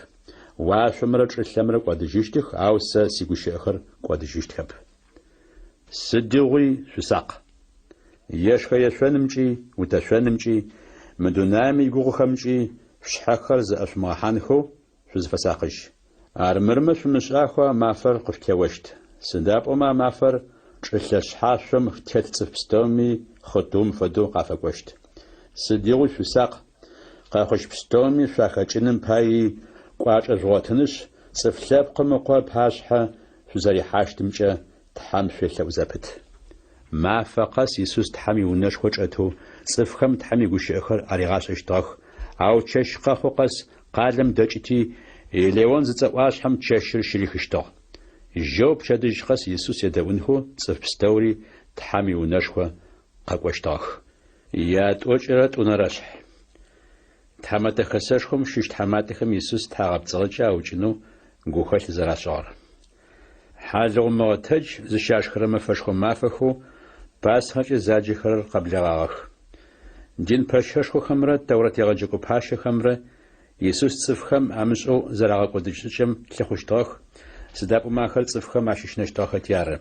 Уашъомрэ чӏылъэмрэ кӏодыжьыщтых, ау сэ сигущыӏэхэр кӏодыжьыщтхэп. Сыдигъуи шъусакъ. Ешхэ-ешъонымкӏи, утэшъонымкӏи, мы дунаим игугъухэмкӏи шъушъхьэхэр зэӏэшъумыгъэхьанхэу шъузыфэсакъыжь. Армырмэ шъумышӏахэу а мафэр къышъутеощт. Сыда пӏомэ а мафэр чӏылъэ шъхьашъом тет цӏыф пстэуми хъытыум фэдэу къафэкӏощт. Сыдигъуи шъусакъ, къэхъущт пстэуми шъуахэкӏыным паий кӏуачӏэ жъугъотынышъ, Цӏыф Лъэпкъым Ыкъо ыпашъхьэ шъузэрихьащтымкӏэ Тхьэм шъуелъэӏу зэпыт. Мафэ къэс Исус Тхьэм иунэшхо чӏэтэу цӏыфхэм Тхьэм игущыӏэхэр аригъашӏэщтыгъэх, ау чэщ къэхъу къэс къалэм дэкӏыти, Елеон зыцӏэ ӏуашъхьэм чэщыр щырихыщтыгъ. Жьэу пчэдыжь къэс Исус едэӏунхэу цӏыф пстэури Тхьэм иунэшхо къэкӏощтыгъэх. Ятӏокӏырэ тӏунэрэ шъхь. Тхьэмэтэ Хэсэшхом щыщ тхьаматэхэм Исус тхьагъэпцӏыгъэкӏэ аукӏынэу гухэлъ зэрашӏыгъэр. Хьалыгъу мыгъэтэдж зыщашхырэ мэфэшхо мафэхэу Пасхэкӏэ заджэхэрэр къэблэгъагъэх. Дин пэщэшхохэмрэ Тэурэт егъэджэкӏо пащэхэмрэ Исус цӏыфхэм амышӏэу зэрагъэкӏодыщт шӏыкӏэм лъыхъущтыгъэх, сыда пӏомэ ахэр цӏыфхэм ащыщынэщтыгъэхэти ары.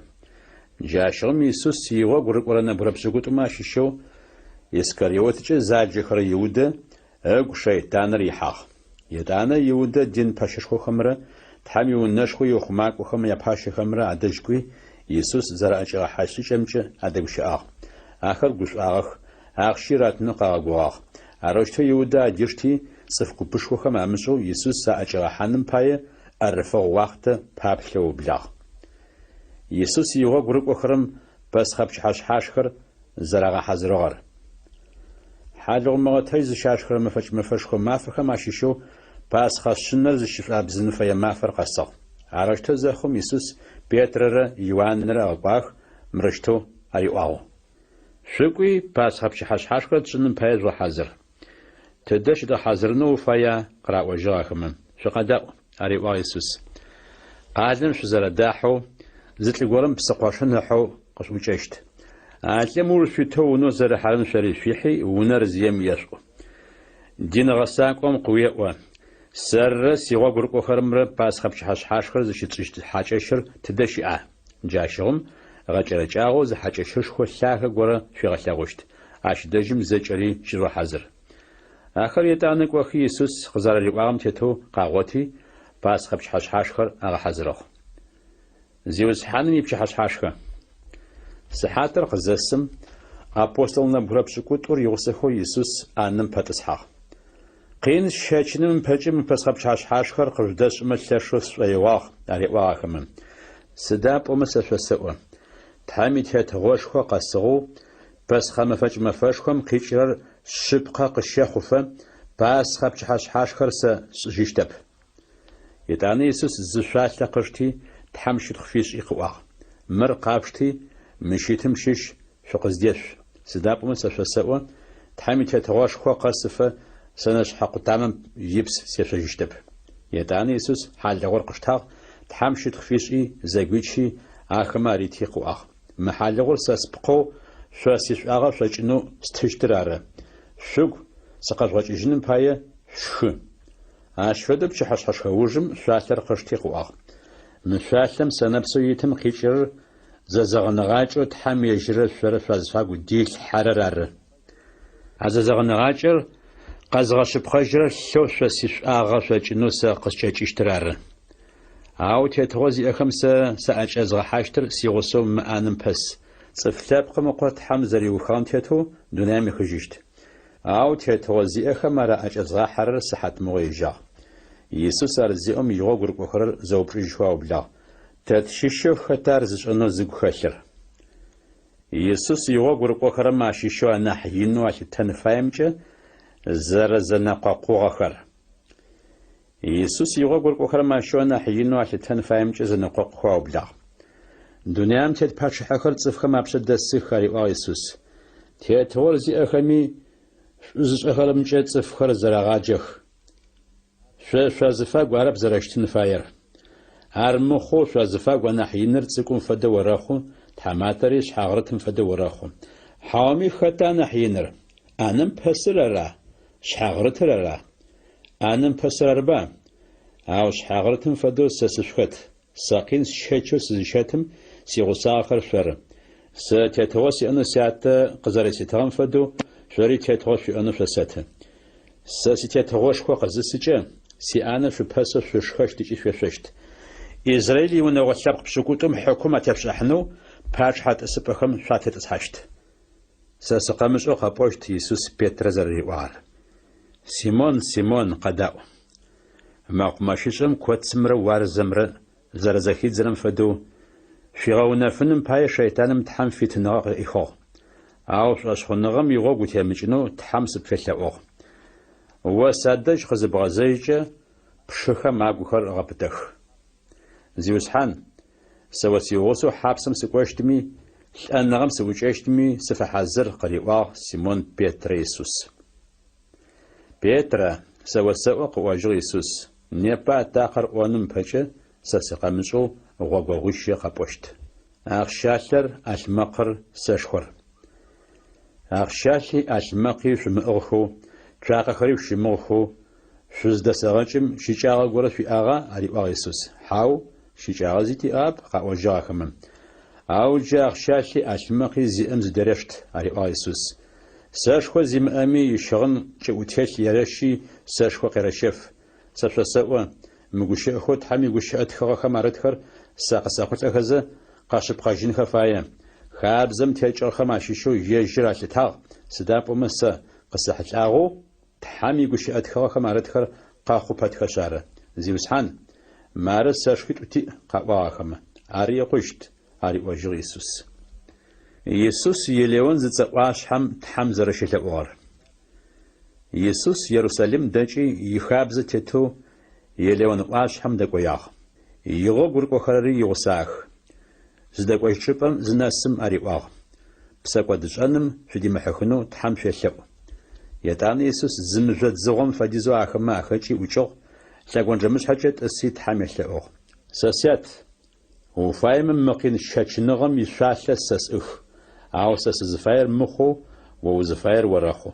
Джащыгъум Исус игъогу рыкӏорэ нэбгырэ пшӏыкӏутӏумэ ащыщэу Искариоткӏэ заджэхэрэ Иудэ ыгу шэйтаныр ихьагъ. Етӏанэ Иудэ дин пэщэшхохэмрэ Тхьэм иунэшхо иухъумакӏохэм япащэхэмрэ адэжь кӏуи, Исус зэраӏэкӏигъэхьащт шӏыкӏэмкӏэ адэгущыӏагъ. Ахэр гушӏуагъэх, ахъщи ратынэу къагъэгугъагъ. Арэущтэу Иудэ адишти, цӏыф купышхохэм амышӏэу Исус аӏэкӏигъэхьаным пае ӏэрыфэгъу уахътэ паплъэу ыублагъ. Исус игъогу рыкӏохэрэм Пэсхъэ пчыхьэшъхьашхэр зэрагъэхьазырыгъэр. Хьалыгъу мыгъэтэдж зыщашхырэ мэфэкӏ мэфэшхо мафэхэм ащыщэу Пасхъэ шъынэр зыщышӏуабзын фэе мафэр къэсыгъ. Арэущтэу зэхъум Исус Петрэрэ Иуанрэ ыгъэкӏуагъэх, мырэущтэу ариӏуагъ. Шъукӏуи, Пасхъэ пчыхьэшъхьашхэр тшӏыным пае жъугъэхьазыр. Тыдэ щыдгъэхьазырынэу уфая? къыраӏожьыгъ ахэмэ. Шъукъэдаӏу, ариӏуагъ Исус. Къалэм шъузэрэдахьэу, зы лӏы горэм псы къошын ыхьэу къышъуӏукӏэщт. А лӏым ыуж шъуитэу унэу зэрыхьэрэм шъори шъуихьи, унэр зием ешъуӏу. Дин гъэсакӏом къыуеӏо, Сэррэ сигъогу рыкӏохэрэмрэ Пасхъэ пчыхьэшъхьашхэр зыщытшӏыщт хьакӏэщыр тыдэ щыӏа? Джащыгъум гъэкӏэрэкӏагъэу зы хьакӏэщышхо лъагэ горэ шъуигъэлъэгъущт, ащ дэжьым зэкӏэри щыжъугъэхьазыр. Ахэр етӏанэ кӏохи Исус къызэрариӏуагъэм тетэу къагъоти, Пасхъэ пчыхьэшъхьашхэр агъэхьазырыгъ. Зиусхьаным ипчыхьэшъхьашхэ. Сыхьатыр къызэсым, апостол нэбгырэ пшӏыкӏутӏур игъусэхэу Исус ӏанэм пэтӏысхьагъ. Къин сщэчыным ыпэкӏэ мы Пэсхъэ пчыхьэшъхьашхэр къыжъудэсшӏымэ лъэшэу сшӏоигъуагъ, ариӏуагъ ахэмэ. Сыда пӏомэ сэ шъосэӏо, Тхьэм и Тетыгъошхо къэсыгъэу, Пэсхъэ мэфэкӏ мэфэшхом къикӏырэр шъыпкъэ къыщэхъуфэ, Пасхъэ пчыхьэшъхьашхэр сэ сшӏыжьыщтэп. Етӏанэ Исус зы шъуалъэ къышти, Тхьэм щытхъу фишӏи къыӏуагъ, Мыр къафшти, мыщ итым щыщ шъукъыздешъу. Сыда пӏомэ сэ шъосэӏо, Тхьэм и Тетыгъошхо къэсыфэ сэнэшъхьэ къутамэм ипс сешъожьыщтэп. Етӏанэ Исус хьалыгъур къыштагъ, Тхьэм щытхъу фишӏи, зэгуичи, ахэмэ арити къыӏуагъ, Мы хьалыгъур сэ спкъэу шъо сишӏуагъэ шъокӏынэу стыщтыр ары. Шъугу сыкъэжъугъэкӏыжьыным пае шъушхы. Ащ фэдэу пчыхьэшъхьэшхэ ужым шъуалъэр къышти къыӏуагъ, Мы шъуалъэм сэнэпсэу итым къикӏырэр зэзэгъыныгъакӏэу Тхьэм ежьыррэ шъорэ шъуазыфагу дилъхьэрэр ары. А зэзэгъыныгъакӏэр къэзыгъэшъыпкъэжьырэр лъэу шъо сишӏуагъэ шъокӏынэу сэ къыскӏэкӏыщтыр ары. Ау тетыгъо зиӏэхэм сэ саӏэкӏэзгъэхьащтыр сигъусэу мы ӏанэм пэс. Цӏыф Лъэпкъым Ыкъо Тхьэм зэриухыгъэм тетэу дунаим ехыжьыщт. Ау тетыгъо зиӏэхэм ар аӏэкӏэзгъахьэрэр сыхьатмыгъо ежьагъ. Исус ар зеӏом игъогу рыкӏохэрэр зэупчӏыжьхэу аублагъ, Тэ тщыщэу хэта ар зышӏэнэу зыгу хэлъыр? Исус игъогу рыкӏохэрэм ащыщэу анахь инэу алъытэн фаемкӏэ зэрэзэнэкъокъугъэхэр. Исус игъогу рыкӏохэрэм ащыщэу анахь инэу алъытэн фаемкӏэ зэнэкъокъухэу аублагъ. Дунаим тет пачъыхьэхэр цӏыфхэм апшъэ дэсых, ариӏуагъ Исус. Тетыгъор зиӏэхэми шӏу зышӏэхэрэмкӏэ цӏыфхэр зэрагъаджэх. Шъо шъуазыфагу арэп зэрэщытын фаер. Ар мыхъоу шъуазыфагу анахь иныр цӏыкӏум фэдэу орэхъу, тхьаматэри шъхьагърытым фэдэу орэхъу. Хьауми хэта анахь иныр? ӏанэм пэсыр ара? Шъхьагърытыр ара? ӏанэм пэсыр арыба? Ау шъхьагърытым фэдэу сэ сышъухэт. Сэ къин сщэчэу сызыщэтым сигъусагъэхэр шъоры. Сэ тетыгъо сиӏэнэу Сятэ къызэреситыгъэм фэдэу, шъори тетыгъо шъуиӏэнэу шъосэты. Сэ ситетыгъошхо къызысыкӏэ, сиӏанэ шъупэсэу шъушхэщт ыкӏи шъуешъощт. Израил иунэгъо лъэпкъ пшӏыкӏутӏум хьыкум атепшӏыхьанэу. пачъыхьэ тӏысыпӏэхэм шъуатетӏысхьащт. Сэ сыкъэмышӏэу къэпӏощт, Исус Петрэ зэрэриӏуагъэр. Симон, Симон, къэдаӏу. Мэкъумэщышӏэм коцымрэ уарзэмрэ зэрэзэхидзырэм фэдэу, шъуигъэунэфыным пае шэйтаным Тхьэм фитыныгъэ къыӏихыгъ. Ау шӏошъхъуныгъэм игъогу утемыкӏынэу Тхьэм сыпфелъэӏугъ. О садэжь къызыбгъэзэжькӏэ, пшыхэм агухэр гъэпытэх. Зиусхьан, сэ о сигъусэу хьапсэм сыкӏощтми, лӏэныгъэм сыӏукӏэщтми сыфэхьазыр, къыриӏуагъ Симон Петрэ Исус. Петрэ, сэ осэӏо, къыӏожьыгъ Исус, непэ атакъэр ӏоным ыпэкӏэ сэ сыкъэмышӏэу гъогогъуищэ къэпӏощт. Ахъщалъэр, ӏалъмэкъыр, сэшхор. Ахъщалъи ӏалъмэкъи шъумыӏыгъхэу, цуакъэхэри шъущымыгъхэу, шъузыдэсэгъэкӏым, щыкӏагъэ горэ шъуиӏагъа? ариӏуагъ Исус. Хьау, щыкӏагъэ зи тиӏагъэп, къаӏожьыгъ ахэмэ. Ау джы ахъщалъи ӏалъмэкъи зиӏэм зыдерешт, ариӏуагъ Исус. Сэшхо зимыӏэми ищыгъын кӏыӏутелъ ерэщи сэшхо къерэщэф. Сэ шъосэӏо, мы гущыӏэхэу Тхьэм игущыӏэ тхыгъэхэм арытхэр сэ къысэхъулӏэхэзэ, къэшъыпкъэжьынхэ фае. Хабзэм текӏыгъэхэм ащыщэу ежьыр алъытагъ, сыда пӏомэ сэ къысэхьылӏагъэу Тхьэм игущыӏэ тхыгъэхэм арытхэр къэхъу пэтхэшъ ары. Зиусхьан, мары сэшхуитӏу тиӏ, къаӏуагъ ахэмэ. Ар икъущт, ариӏожьыгъ Исус. Исус Елеон зыцӏэ ӏуашъхьэм Тхьэм зэрэщелъэӏугъэр. Исус Ерусалим дэкӏи ихабзэ тетэу Елеон ӏуашъхьэм дэкӏоягъ. Игъогу рыкӏохэрэри игъусагъэх. Зыдэкӏощт чӏыпӏэм зынэсым ариӏуагъ, Псэкӏодышӏэным шъудимыхьыхынэу Тхьэм шъуелъэӏу. Етӏанэ Исус зы мыжъо дзыгъом фэдизэу ахэмэ ахэкӏи ӏукӏыгъ, лъэгонджэмышъхьэкӏэ тӏыси Тхьэм елъэӏугъ. Сэ Сят, уфаемэ мы къин щэчыныгъэм ишъуалъэ сэ сӏых, ау сэ сызыфаер мыхъоу о узыфаер орэхъу.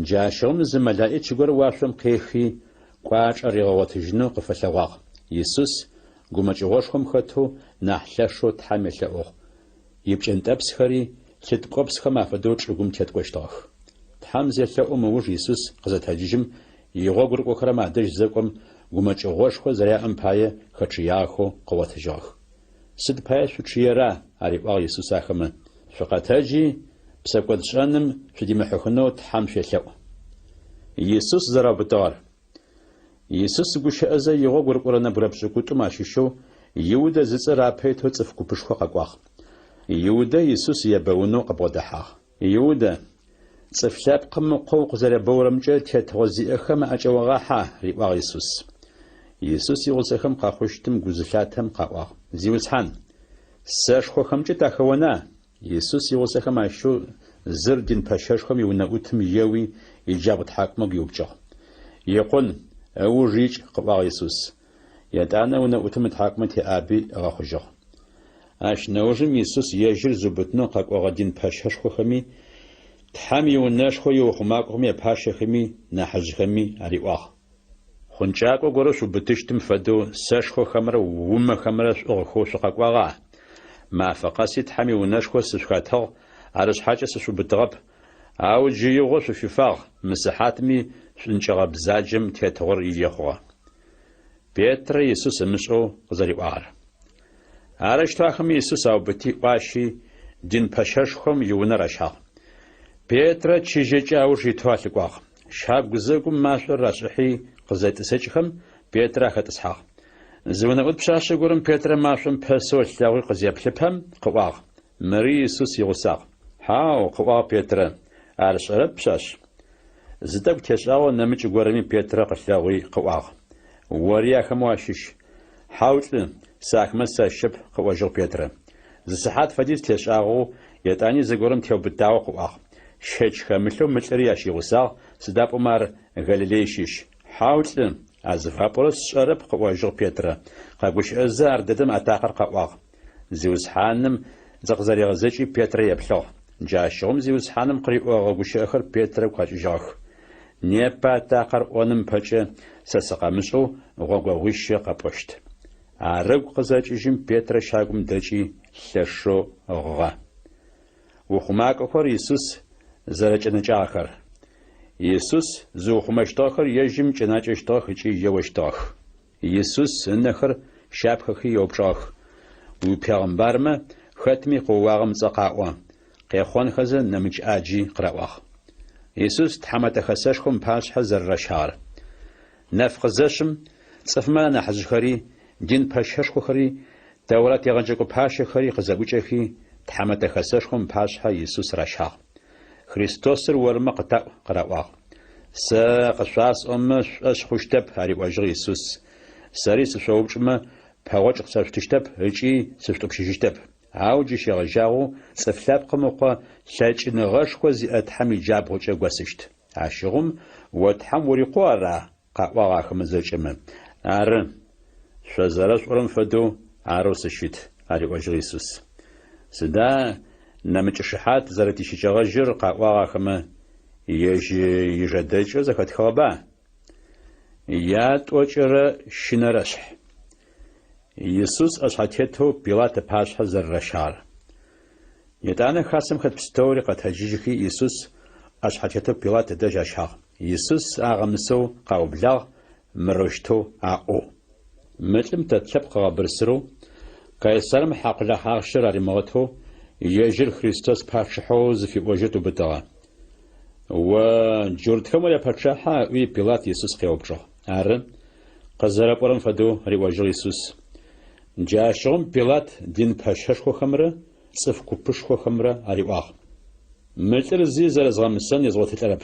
Джащыгъум зы мэлаӏич горэ уашъом къехи, кӏуачӏэ ригъэгъотыжьынэу къыфэлъэгъуагъ. Исус гумэкӏыгъошхом хэтэу нахь лъэшэу Тхьэм елъэӏугъ. Ипкӏэнтӏэпсхэри лъы ткӏопсхэм афэдэу чӏыгум теткӏощтыгъэх. Тхьэм зелъэӏум ыуж Исус къызэтэджыжьым, игъогу рыкӏохэрэм адэжь зэкӏом, гумэкӏыгъошхо зэряӏэм пае хэчъыягъэхэу къыгъотыжьыгъэх. Сыд пае шъучъыера? ариӏуагъ Исус ахэмэ. Шъукъэтэджи, псэкӏодшӏэным шъудимыхьыхынэу Тхьэм шъуелъэӏу. Исус зэраубытыгъэр. Исус гущыӏэзэ игъогу рыкӏорэ нэбгырэ пшӏыкӏутӏум ащыщэу Иудэ зыцӏэр апэ итэу цӏыф купышхо къэкӏуагъ. Иудэ Исус ебэунэу къыбгъодэхьагъ. Иудэ, Цӏыф Лъэпкъым Ыкъо укъызэребэурэмкӏэ тетыгъо зиӏэхэм аӏэкӏэогъахьа? риӏуагъ Исус. Исус игъусэхэм къэхъущтым гу зылъатэм къаӏуагъ, Зиусхьан, сэшхохэмкӏэ тахэона? Исус игъусэхэм ащыщэу зыр дин пэщэшхом иунэӏутым еуи, иджабгъу тхьакӏумэ гуиупкӏыгъ. Икъун, ыуж икӏ, къыӏуагъ Исус. Етӏанэ унэӏутым ытхьакӏумэ теӏаби ыгъэхъужьыгъ. Ащ нэужым Исус ежьыр зыубытынэу къэкӏогъэ дин пэщэшхохэми, Тхьэм иунэшхо иухъумакӏохэм япащэхэми, нахьыжъхэми ариӏуагъ. Хъункӏакӏо горэ шъуубытыщтым фэдэу сэшхохэмрэ умэхэмрэ шъуӏыгъхэу шъукъэкӏуагъа? Мафэ къэси Тхьэм иунэшхо сышъухэтыгъ, арышъхьакӏэ сышъуубытыгъэп. Ау джы игъо шъуфифагъ, мы сыхьатми шӏункӏыгъэ бзаджэм тетыгъор ие хъугъэ. Петрэ Исус ымышӏэу къызэриӏуагъэр. Арэущтэу ахэмэ Исус аубыти ӏуащи, дин пэщэшхом иунэ ращагъ. Петрэ чыжьэкӏэ ауж итэу алъыкӏуагъ. Щагу гузэгум машӏор рашӏыхьи къызетӏысэкӏхэм, Петрэ ахэтӏысхьагъ. Зы унэӏут пшъашъэ горэм Петрэ машӏом пэсэу ылъэгъуи къызеплъыпэм, къыӏуагъ, Мыри Исус игъусагъ. Хьау, къыӏуагъ Петрэ, ар сшӏэрэп, пшъашъ. Зы тӏэкӏу тешӏагъэу нэмыкӏ горэми Петрэ къылъэгъуи къыӏуагъ, Ори ахэмэ уащыщ. Хьау, лӏы, сэ ахэмэ сащыщэп, къыӏожьыгъ Петрэ. Зы сыхьат фэдиз тешӏагъэу, етӏани зыгорэм теубытагъэу къыӏуагъ, Щэч хэмылъэу мы лӏыри ащ игъусагъ, сыда пӏомэ ар Галилей щыщ. Хьау, лӏы, а зыфапӏорэр сшӏэрэп, къыӏожьыгъ Петрэ. Къэгущыӏэзэ ардэдэм атакъэр къэӏуагъ. Зиусхьаным зыкъызэригъэзэкӏи Петрэ еплъыгъ. Джащыгъум Зиусхьаным къыриӏогъэ гущыӏэхэр Петрэ ыгу къэкӏыжьыгъэх. Непэ атакъэр ӏоным ыпэкӏэ сэ сыкъэмышӏэу гъогогъуищэ къэпӏощт. Ар ыгу къызэкӏыжьым Петрэ щагум дэкӏи лъэшэу гъыгъэ. Ухъумакӏохэр Исус зэрэкӏэнэкӏагъэхэр. Исус зыухъумэщтыгъэхэр ежьым кӏэнакӏэщтыгъэх ыкӏи еощтыгъэх. Исус ынэхэр щапхэхи еупчӏыгъэх, Уипегъымбармэ, Хэтми къыоуагъэм ыцӏэ къаӏо, къехъонхэзэ нэмыкӏ ӏаджи къыраӏуагъ. Исус Тхьэмэтэ Хэсэшхом ыпашъхьэ зэрэращагъэр. Нэф къызэшъым, цӏыфмэ анахьыжъхэри, дин пэщэшхохэри, Тэурат егъэджэкӏо пащэхэри къызэӏукӏэхи, Тхьэмэтэ Хэсэшхом ыпашъхьэ Исус ращагъ. Христосыр ормэ къытаӏу, къыраӏуагъ. Сэ къышъуасӏомэ, шъушӏошъ хъущтэп, ариӏожьыгъ Исус. Сэри сышъоупчӏымэ, пэгъокӏ къысэшъутыщтэп ыкӏи сышъутӏупщыжьыщтэп. Ау джы щегъэжьагъэу Цӏыф Лъэпкъым Ыкъо лъэкӏыныгъэшхо зиӏэ Тхьэм иджабгъукӏэ госыщт. Ащыгъум о Тхьэм ури Къу ара? къаӏуагъ ахэмэ зэкӏэмэ. Ары, шъо зэрэшъуӏорэм фэдэу арэу сыщыт, ариӏожьыгъ Исус. Сыда нэмыкӏ шыхьат зэрэтищыкӏэгъэжьыр, къаӏуагъ ахэмэ, ежь ижэдэкӏэу зэхэтхыгъэба? Ятӏокӏырэ щынэрэшъхь. Исус ӏэшъхьэтетэу Пилат ыпашъхьэ зэрэращагъэр. Етӏанэ хасэм хэт пстэури къэтэджыжьхи Исус ӏэшъхьэтетэу Пилат ыдэжь ащагъ. Исус агъэмысэу къаублагъ мырэущтэу аӏоу. Мы лӏым тэ тлъэпкъ ыгъэбырсырэу, Кайсарым хьакъулахь ахъщэр аримыгъэтэу, ежьыр Христос пачъыхьэу зыфиӏожьэу тыубытыгъэ. О джуртхэм уряпэчъахьа? ыӏуи Пилат Исус къеупчӏыгъ. Ары, къызэрэпӏорэм фэдэу, риӏожьыгъ Исус. Джащыгъум Пилат дин пэщэшхохэмрэ цӏыф купышхохэмрэ ариӏуагъ. Мы лӏыр зи зэрэзгъэмысэн езгъотылӏэрэп.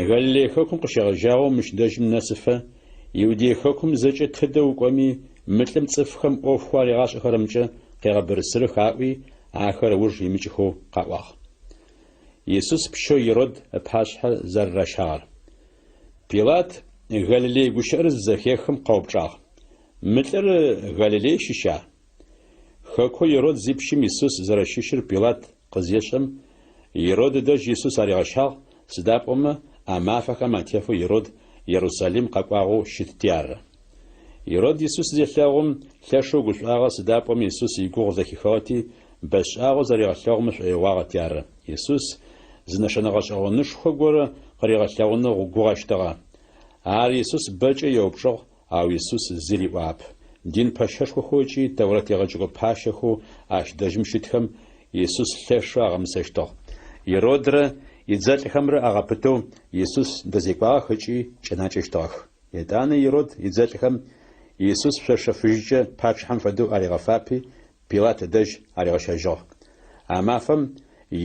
Галилей хэкум къыщегъэжьагъэу мыщ дэжьым нэсыфэ, Иудей хэкум зэкӏэ тыдэ укӏоми, мы лӏым цӏыфхэм ӏофхэу аригъашӏэхэрэмкӏэ къегъэбырысырых аӏуи, ахэр ыуж имыкӏыхэу къаӏуагъ. Исус пщэу Ирод ыпашъхьэ зэрэращагъэр. Пилат Галилей гущыӏэр зызэхехым къэупчӏагъ, Мы лӏыр Галилей щыща? Хэкоу Ирод зипщым Исус зэрэщыщыр Пилат къызешӏэм, Ирод ыдэжь Исус аригъэщагъ, сыда пӏомэ а мафэхэм атефэу Ирод Ерусалим къэкӏуагъэу щытти ары. Ирод Исус зелъэгъум, лъэшэу гушӏуагъэ, сыда пӏомэ Исус игугъу зэхихыгъэти, бэшӏагъэу зэригъэлъэгъумэ шӏоигъуагъэти ары. Исус зы нэшэнэ гъэшӏэгъонышхо горэ къыригъэлъэгъунэу гугъэщтыгъэ. Ар Исус бэкӏэ еупчӏыгъ, Ау Исус зи риӏуагъэп. Дин пэщэшхохэу ыкӏи Тэурэт егъэджэкӏо пащэхэу ащ дэжьым щытхэм Исус лъэшэу агъэмысэщтыгъ. Иродрэ идзэлӏхэмрэ агъэпытэу Исус дэзекӏуагъэх ыкӏи кӏэнакӏэщтыгъэх. Етӏанэ Ирод идзэлӏхэм Исус шъошэ фыжькӏэ пачъыхьэм фэдэу аригъэфапи, Пилат ыдэжь аригъэщэжьыгъ. А мафэм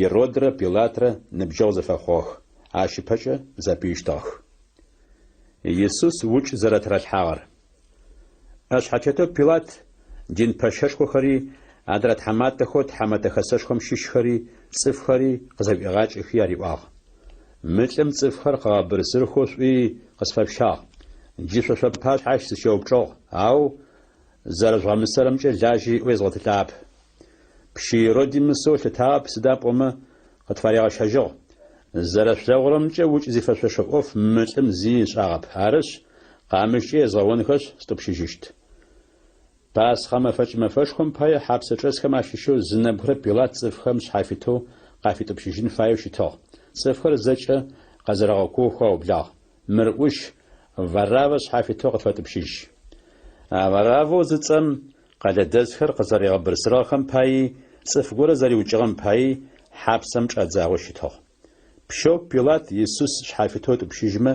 Иродрэ Пилатрэ ныбджэгъу зэфэхъугъэх, ащ ыпэкӏэ зэпыищтыгъэх. Исус укӏ зэрэтыралъхьагъэр. ӏэшъхьэтетэу Пилат, дин пэщэшхохэри, адрэ тхьаматэхэу Тхьэмэтэ Хэсэшхом щыщхэри, цӏыфхэри къызэӏуигъакӏэхи ариӏуагъ, Мы лӏым цӏыфхэр къыгъэбырсырхэу шъуӏуи къысфэшъущагъ. Джы шъо шъуапашъхьэ ащ сыщеупчӏыгъ, ау зэрэжъугъэмысэрэмкӏэ лажьэ иӏэу езгъотылӏагъэп. Пщы Ироди мысэу ылъытагъэп, сыда пӏомэ къытфаригъэщэжьыгъ. Зэрэшъулъэгъурэмкӏэ укӏ зифэшъошэ ӏоф мы лӏым зи ышӏагъэп. Арышъ, къамыщкӏэ езгъэонхэшъ, стӏупщыжьыщт. Пасхъэ мэфэкӏ мэфэшхом пае хьапсэчӏэсхэм ащыщэу зы нэбгырэ Пилат цӏыфхэм шъхьафитэу къафитӏупщыжьын фаеу щытыгъ. Цӏыфхэр зэкӏэ къэзэрэгъэкуохэу аублагъ. Мыр ӏущ, Вараввэ шъхьафитэу къытфэтӏупщыжь. А Вараввэу зыцӏэм къэлэдэсхэр къызэригъэбырсырыгъэхэм паий, цӏыф горэ зэриукӏыгъэм паий хьапсэм чӏадзагъэу щытыгъ. Пщэу Пилат Исус шъхьафитэу ытӏупщыжьмэ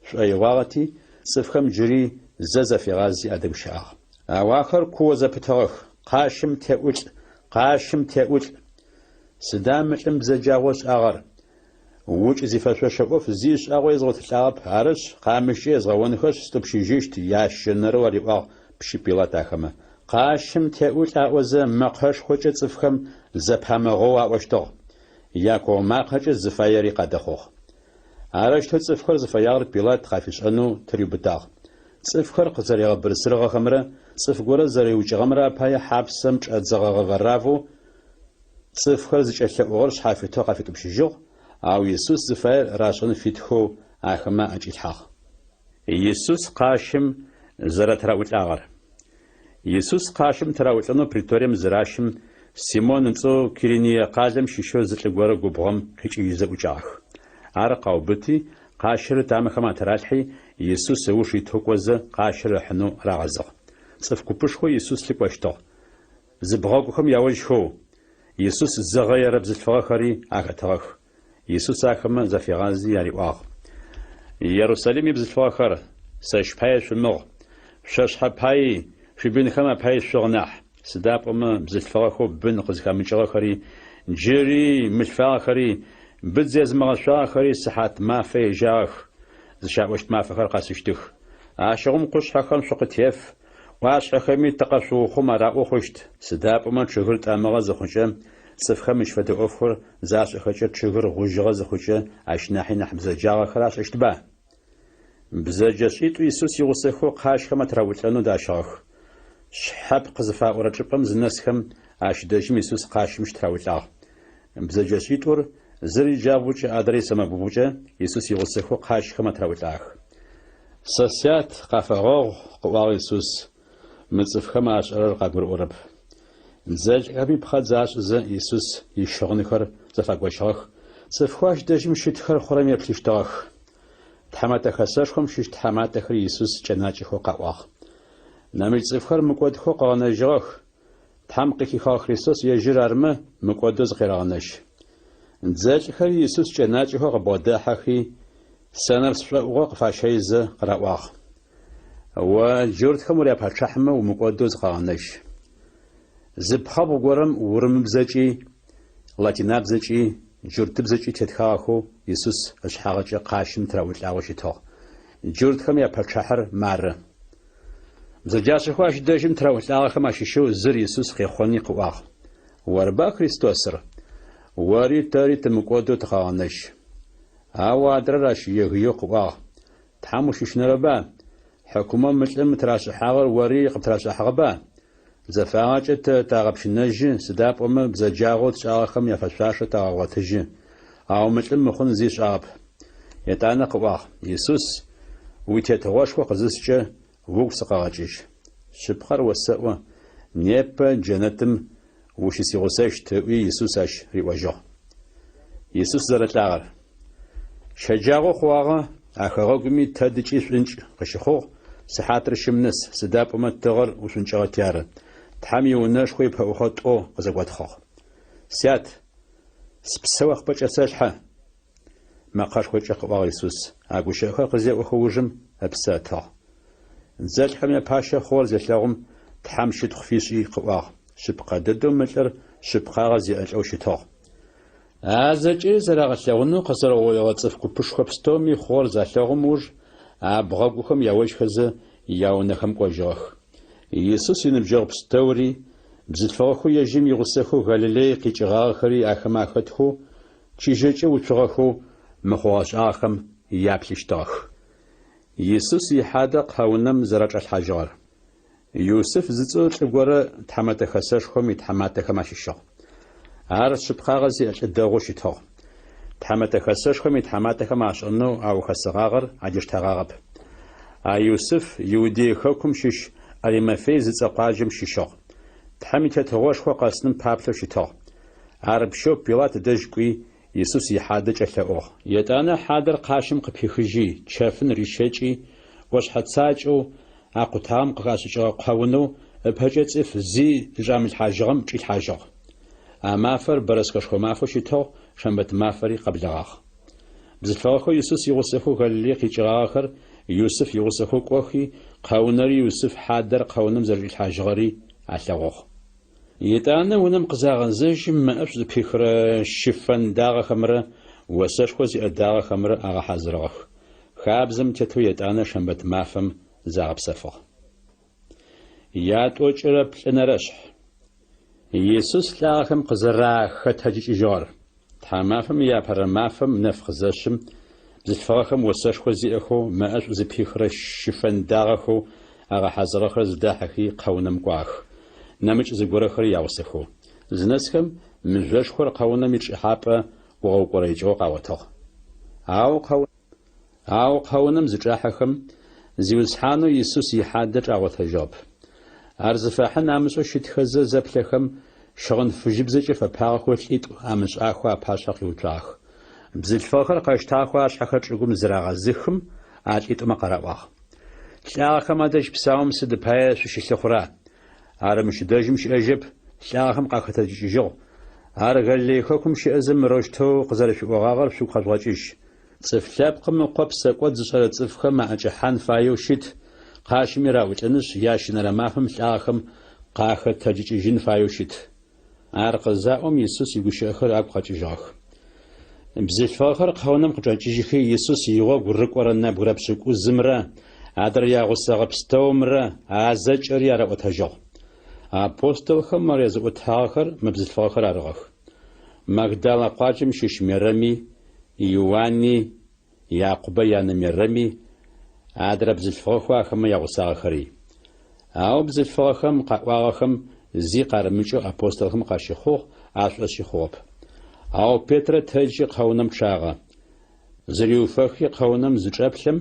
шӏоигъуагъэти, цӏыфхэм джыри зэ зафигъази адэгущыӏагъ. Ау ахэр куо зэпытыгъэх, Къащым теӏулӏ! Къащым теӏулӏ! Сыда мы лӏым бзэджагъэу ышӏагъэр? Укӏ зифэшъошэ ӏоф зи ышӏагъэу езгъотылӏагъэп, арышъ, къамыщкӏэ езгъэонхэшъ, стӏупщыжьыщт, ящэнэрэу ариӏуагъ пщы Пилат ахэмэ. Къащым теӏулӏ аӏозэ, мэкъэшхокӏэ цӏыфхэм зэпамыгъэу аӏощтыгъ. Якуо макъэкӏэ зыфаери къадэхъугъ. Арэущтэу цӏыфхэр зыфэягъэр Пилат къафишӏэнэу тыриубытагъ. Цӏыфхэр къызэригъэбырсырыгъэхэмрэ цӏыф горэ зэриукӏыгъэмрэ апае хьапсэм чӏадзэгъэгъэ Вараввэу Цӏыфхэр зыкӏэлъэӏугъэр шъхьафитэу къафитӏупщыжьыгъ, ау Исус зыфаер рашӏэн фитхэу ахэмэ аӏэкӏилъхьагъ. Исус къащым зэрэтыраӏулӏагъэр. Исус къащым тыраӏулӏэнэу преторием зыращым, Симон ыцӏэу Кириние къалэм щыщэу зы лӏы горэ губгъом къикӏыжьызэ ӏукӏагъэх. Ар къаубыти, къащыр ытамэхэм атыралъхьи, Исус ыуж итэу кӏозэ, къащыр ыхьынэу рагъэзыгъ. Цӏыф купышхо Исус лъыкӏощтыгъ. Зыбгъэгухэм яожьхэу, Исус зыгъэерэ бзылъфыгъэхэри ахэтыгъэх. Исус ахэмэ зафигъази ариӏуагъ, Ерусалим ибзылъфыгъэхэр, сэщ пае шъумыгъ, шъо шъхьэ паий, шъуибынхэм апаий шъугъ нахь. Сыда пӏомэ бзылъфыгъэхэу бын къызхэмыкӏыгъэхэри, джыри мылъфагъэхэри, быдз езымыгъэшъуагъэхэри сыхьат мафэ ежьагъэх, зыщаӏощт мафэхэр къэсыщтых. Ащыгъум къушъхьэхэм шъукъытеф, ӏуашъхьэхэми тыкъэшъуухъум араӏо хъущт. Сыда пӏомэ чъыгыр тӏэмыгъэ зыхъукӏэ, цӏыфхэм мыщ фэдэ ӏофхэр зашӏэхэкӏэ чъыгыр гъужьыгъэ зыхъукӏэ ащ нахьи нахь бзэджагъэхэр ашӏэщтба? Бзэджэшӏитӏу Исус игъусэхэу къащхэм атыраулӏэнэу дащыгъэх. Шъхьэпкъ зыфаӏорэ чӏыпӏэм зынэсхэм, ащ дэжьым Исус къащым щытыраулӏагъ. Бзэджэшӏитӏур, зыр иджабгъукӏэ, адрэр исэмэгубгъукӏэ, Исус игъусэхэу къащхэм атыраулӏагъэх. Сэ Сят, къафэгъэгъу, къыӏуагъ Исус, мы цӏыфхэм ашӏэрэр къагурыӏорэп. Дзэлӏхэми пхъэдз ашӏызэ, Исус ищыгъынхэр зэфагощыгъэх, цӏыфхэу ащ дэжьым щытхэр хъурэм еплъыщтыгъэх. Тхьэмэтэ Хэсэшхом щыщ тхьаматэхэри Исус кӏэнакӏэхэу къаӏуагъ. Нэмыкӏ цӏыфхэр мыкӏодхэу къыгъэнэжьыгъэх, Тхьэм къыхихыгъэ Христос ежьыр армэ, мыкӏодэу зыкъерэгъэнэжь. Дзэлӏхэри Исус кӏэнакӏэхэу къыбгъодахьэхи, сэнэпс шӏоӏугъэ къыфащэйзэ къыраӏуагъ. О джуртхэм уряпачъыхьмэ, умыкӏодэу зыкъэгъэнэжь. Зы пхъэбгъу горэм урымыбзэкӏи, латинабзэкӏи, джуртыбзэкӏи тетхагъэхэу Исус ышъхьагъэкӏэ къащым тыраӏулӏагъэу щытыгъ. Джуртхэм япачъыхьэр мары. Бзэджашӏэхэу ащ дэжьым тыраӏулӏагъэхэм ащыщэу зыр Исус къехъони къыӏуагъ, Орба Христосыр? Ори тэри тымыкӏодэу тыкъэгъэнэжь. Ау адрэр ащ егыеу къыӏуагъ, Тхьэм ущыщынэрэба? Хьыкумэу мы лӏым тырашӏыхьагъэр ори къыптырашӏыхьагъэба? Зэфагъэкӏэ тэ тагъэпщынэжьы, сыда пӏомэ бзэджагъэу тшӏагъэхэм яфэшъуашэ тагъэгъотыжьы. Ау мы лӏым мыхъун зи ышӏагъэп. Етӏанэ къыӏуагъ, Исус, уитетыгъошхо къызыскӏэ, угу сыкъэгъэкӏыжь. Шъыпкъэр осэӏо, непэ джэнэтым ущысигъусэщт, ыӏуи Исус ащ риӏожьыгъ. Исус зэрэлӏагъэр. Щэджагъо хъугъагъэ, а хэгъэгуми тэдыкӏи шӏункӏ къыщыхъугъ, сыхьатыр щым нэс, сыда пӏомэ тыгъэр ушӏункӏыгъэти ары. Тхьэм иунэшхо ипэӏухъо тӏо къызэготхъыгъ. Сят, спсэ о къыпӏэкӏэсэлъхьэ! Мэкъэшхокӏэ къыӏуагъ Исус. А гущыӏэхэр къызеӏохэ ужым ыпсэ ытыгъ. Дзэлӏхэм япащэ хъугъэр зелъэгъум, Тхьэм щытхъу фишӏи къыӏуагъ, Шъыпкъэ дэдэу мы лӏыр шъыпкъагъэ зиӏэ лӏэу щытыгъ. А зэкӏэри зэрагъэлъэгъунэу къэзэрэугъоигъэ цӏыф купышхо пстэуми хъугъэр залъэгъум ыуж, абгъэгухэм яожьхэзэ, яунэхэм кӏожьыгъэх. Исус иныбджэгъу пстэури, бзылъфыгъэхэу ежьым игъусэхэу Галилей къикӏыгъагъэхэри ахэмэ ахэтхэу, чыжьэкӏэ уцугъэхэу мы хъугъэ-шӏагъэхэм яплъыщтыгъэх. Исус ихьадэ къэунэм зэрэчӏалъхьажьыгъэр. Юсыф зыцӏэу лӏы горэ Тхьэмэтэ Хэсэшхом итхьаматэхэм ащыщыгъ. Ар шъыпкъагъэ зиӏэ лӏы дэгъоу щытыгъ. Тхьэмэтэ Хэсэшхом итхьаматэхэм ашӏэнэу аухэсыгъагъэр адиштэгъагъэп. А Юсыф Иудей хэкум щыщ Аримафей зыцӏэ къуаджэм щыщыгъ. Тхьэм и Тетыгъошхо къэсыным паплъэу щытыгъ. Ар пщэу Пилат дэжь кӏуи, Исус ихьадэ кӏэлъэӏугъ. Етӏанэ хьадэр къащым къыпихыжьи, чэфын рищэкӏи, ӏошъхьэ цакӏэу а къутагъэм къыхашӏыкӏыгъэ къэунэу ыпэкӏэ цӏыф зи зычӏамылъхьажьыгъэм чӏилъхьажьыгъ. А мафэр бэрэскэшхо мафэу щытыгъ, шэмбэт мафэри къэблэгъагъ. Бзылъфыгъэхэу Исус игъусэхэу Галилей къикӏыгъагъэхэр Юсыф игъусэхэу кӏохи, къэунэри Юсыф хьадэр къэунэм зэрэчӏилъхьажьыгъэри алъэгъугъ. Етӏанэ унэм къызагъэзэжьым мэӏэшӏу зыпихырэ щыфэн дагъэхэмрэ осэшхо зиӏэ дагъэхэмрэ агъэхьазырыгъэх. Хабзэм тетэу етӏанэ шэмбэт мафэм загъэпсэфыгъ. Ятӏокӏырэ плӏынэрэшъхь. Исус лӏагъэхэм къызэрахэтэджыкӏыжьыгъэр. Тхьамафэм иапэрэ мафэм нэф къызэшъым, бзылъфыгъэхэм осэшхо зиӏэхэу мэӏэшӏу зыпихырэ щыфэн дагъэхэу агъэхьазырыгъэхэр зыдахьыхи къэунэм кӏуагъэх, нэмыкӏ зыгорэхэри ягъусэхэу. Зынэсхэм, мыжъошхор къэунэм ичӏыхьапӏэ ӏугъэукӏорэикӏыгъэу къагъотыгъ. Ау Ау къэунэм зычӏахьэхэм, Зиусхьанэу Исус ихьадэ чӏагъотэжьыгъэп. Ар зыфахьын амышӏэу щытхэзэ зэплъэхэм, щыгъын фыжьыбзэкӏэ фэпагъэхэу лӏитӏу амышӏахэу апашъхьэ къиуцуагъэх. Бзылъфыгъэхэр къэщтагъэхэу ашъхьэхэр чӏыгум зырагъэзыхым, а лӏитӏумэ къараӏуагъ. Лӏагъэхэм адэжь псаум сыд пае шъущылъыхъура? Ар мыщ дэжьым щыӏэжьэп, лӏагъэхэм къахэтэджыкӏыжьыгъ. Ар Галилей хэкум щыӏэзэ мырэущтэу къызэрэшъуиӏогъагъэр шъугу къэжъугъэкӏыжь. Цӏыф Лъэпкъым Ыкъо псэкӏод зышӏэрэ цӏыфхэм аӏэкӏэхьан фаеу щыт, къащыми раӏулӏынышъ, ящэнэрэ мафэм лӏагъэхэм къахэтэджыкӏыжьын фаеу щыт. Ар къызаӏом, Исус игущыӏэхэр агу къэкӏыжьыгъэх. Бзылъфыгъэхэр къэунэм къычӏэкӏыжьыхи, Исус игъогу рыкӏорэ нэбгырэ пшӏыкӏузымрэ адрэ ягъусэгъэ пстэумрэ а зэкӏэри араӏотэжьыгъ. Апостолхэм ар языӏотагъэхэр мы бзылъфыгъэхэр арыгъэх. Магдалэ къуаджэм щыщ Мерэми, Иуани, Якъубэ янэ Мерэми, адрэ бзылъфыгъэхэу ахэмэ ягъусагъэхэри. Ау бзылъфыгъэхэм къаӏуагъэхэм зи къарымыкӏэу апостолхэм къащыхъугъ, ашӏошъи хъугъэп. Ау Петрэ тэджи къэунэм чъагъэ. Зыриуфэхи къэунэм зычӏэплъэм,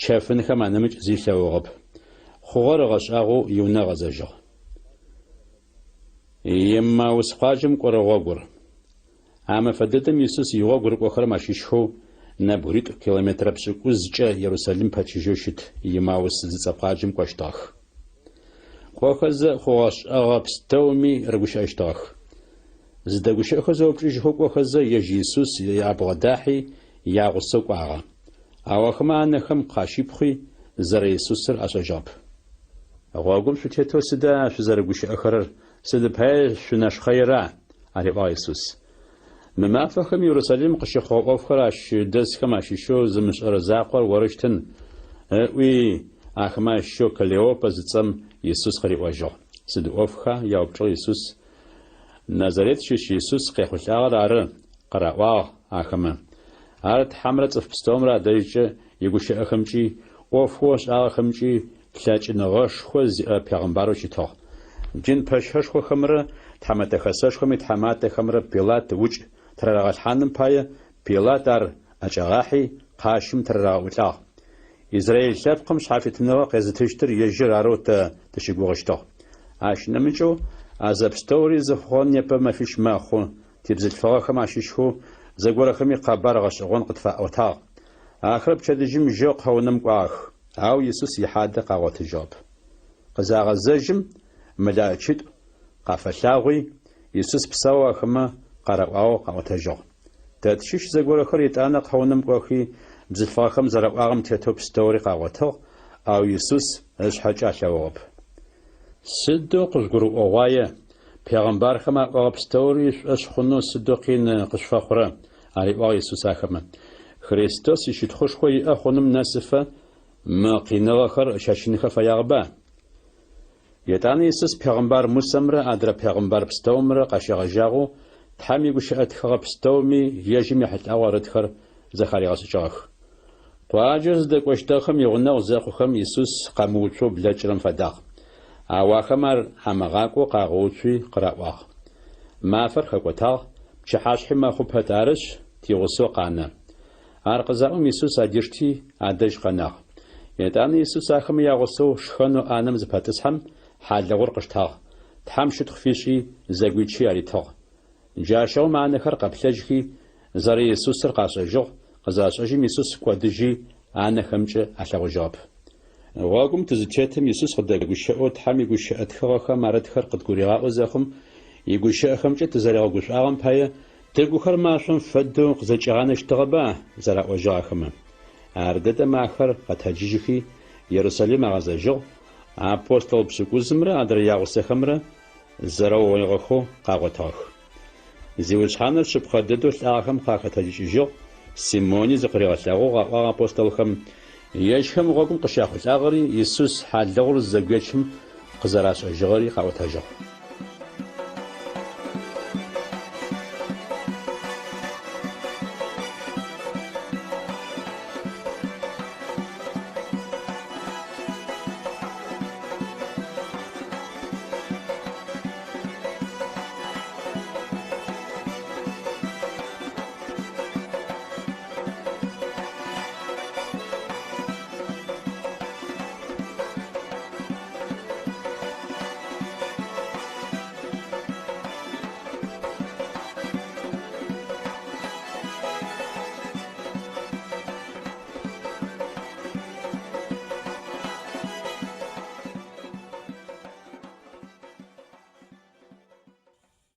чэфынхэм анэмыкӏ зи ылъэгъугъэп. Хъугъэр ыгъэшӏагъоу иунэ ыгъэзэжьыгъ. Еммаус къуаджэм кӏорэ гъогур. А мэфэ дэдэм Исус игъогу рыкӏохэрэм ащыщхэу нэбгыритӏу километрэ пшӏыкӏузкӏэ Ерусалим пэчыжьэу щыт Еммаус зыцӏэ къуаджэм кӏощтыгъэх. Кӏохэзэ, хъугъэ-шӏэгъэ пстэуми рыгущыӏэщтыгъэх. Зыдэгущыӏэхэу зэупчӏыжьхэу кӏохэзэ, ежь Исус абгъодахьи, ягъусэу кӏуагъэ. Ау ахэмэ анэхэм къащипхъуи, зэрэИсусыр ашӏэжьыгъэп. Гъогум шъутетэу сыда шъузэрыгущыӏэхэрэр, сыд пае шъунэшхъэира? ариӏуагъ Исус. Мы мафэхэм Ерусалим къыщыхъугъэ ӏофхэр ащ дэсхэм ащыщэу зымышӏэрэ закъор орыщтын, ыӏуи, ахэмэ ащыщэу Клеопэ зыцӏэм Исус къыриӏожьыгъ. Сыд ӏофха? яупчӏыгъ Исус. Назарет щыщ Исус къехъулӏагъэр ары, къыраӏуагъ ахэмэ. Ар Тхьэмрэ цӏыф пстэумрэ адэжькӏэ игущыӏэхэмкӏи, ӏофэу ышӏагъэхэмкӏи лъэкӏыныгъэшхо зиӏэ пегъымбарэу щытыгъ. Дин пэщэшхохэмрэ Тхьэмэтэ Хэсэшхом итхьаматэхэмрэ Пилат укӏ тырарагъэлъхьаным пае Пилат ар ӏэкӏагъахьи, къащым тырарагъэӏулӏагъ. Израил лъэпкъым шъхьафитыныгъэ къезытыщтыр ежьыр арэу тэ тыщыгугъыщтыгъ. Ащ нэмыкӏэу, а зэпстэури зыхъугъэр непэ мэфищ мэхъу, тибзылъфыгъэхэм ащыщхэу зэгорэхэми къэбар гъэшӏэгъон къытфаӏотагъ. Ахэр пчэдыжьым жьэу къэунэм кӏуагъэх, ау Исус ихьадэ къагъотыжьыгъэп. Къызагъэзэжьым, мэлэӏычитӏу къафэлъагъуи, Исус псаоу ахэмэ къараӏуагъэу къаӏотэжьыгъ. Тэ тщыщ зэгорэхэр етӏанэ къэунэм кӏохи, бзылъфыгъэхэм зэраӏуагъэм тетэу пстэури къагъотыгъ, ау Исус ышъхьэкӏэ алъэгъугъэп. Сыдэу къыжъугурыӏогъуае, пегъэмбархэм аӏогъэ пстэури шъушӏошъ хъунэу сыдэу къин къышъуфэхъурэ? ариӏуагъ Исус ахэмэ. Христос ищытхъушхо иӏэ хъуным нэсыфэ мы къиныгъэхэр ыщэчынхэ фэягъэба? Етӏанэ Исус пегъымбар Мусэмрэ адрэ пегъымбар пстэумрэ къащегъэжьагъэу Тхьэм игущыӏэ тхыгъэ пстэуми ежьым ехьылӏагъэу арытхэр зэхаригъэшӏыкӏыгъэх. Къуаджэу зыдэкӏощтыгъэхэм игъунэгъу зэхъухэм Исус къэмыуцоу блэкӏырэм фэдагъ. Ау ахэм ар амыгъакӏоу къагъэуцуи къыраӏуагъ. Мафэр хэкӏотагъ, пчыхьашъхьи мэхъу пэт, арышъ, тигъусэу къанэ. Ар къызаӏом, Исус адишти, адэжь къэнагъ. Етӏанэ Исус ахэмэ ягъусэу шхэнэу ӏанэм зыпэтӏысхьэм, хьалыгъур къыштагъ, Тхьэм щытхъу фишӏи, зэгуичи аритыгъ. Джащыгъум анэхэр къэплъэжьхи, зэрэИсусыр къашӏэжьыгъ, къызашӏэжьым Исус кӏодыжьи, анэхэмкӏэ алъэгъужьыгъэп. Гъогум тызытетым Исус къыдэгущыӏэу Тхьэм игущыӏэ тхыгъэхэм арытхэр къыдгуригъаӏо зэхъум, игущыӏэхэмкӏэ тызэригъэгушӏуагъэм пае Тыгухэр машӏом фэдэу къызэкӏигъанэщтыгъэба? зэраӏожьыгъ ахэмэ. Ардэдэм ахэр къэтэджыжьыхи, Ерусалим агъэзэжьыгъ, апостол пшӏыкӏузымрэ адрэ ягъусэхэмрэ зэрэугъоигъэхэу къагъотыгъэх. Зиусхьаныр шъыпкъэ дэдэу лӏагъэхэм къахэтэджыкӏыжьыгъ, Симони зыкъыригъэлъэгъугъ, аӏуагъ апостолхэм. Ежьхэм гъогум къыщяхъулӏагъэри Исус хьалыгъур зызэгуечым къызэрашӏэжьыгъэри къаӏотэжьыгъ.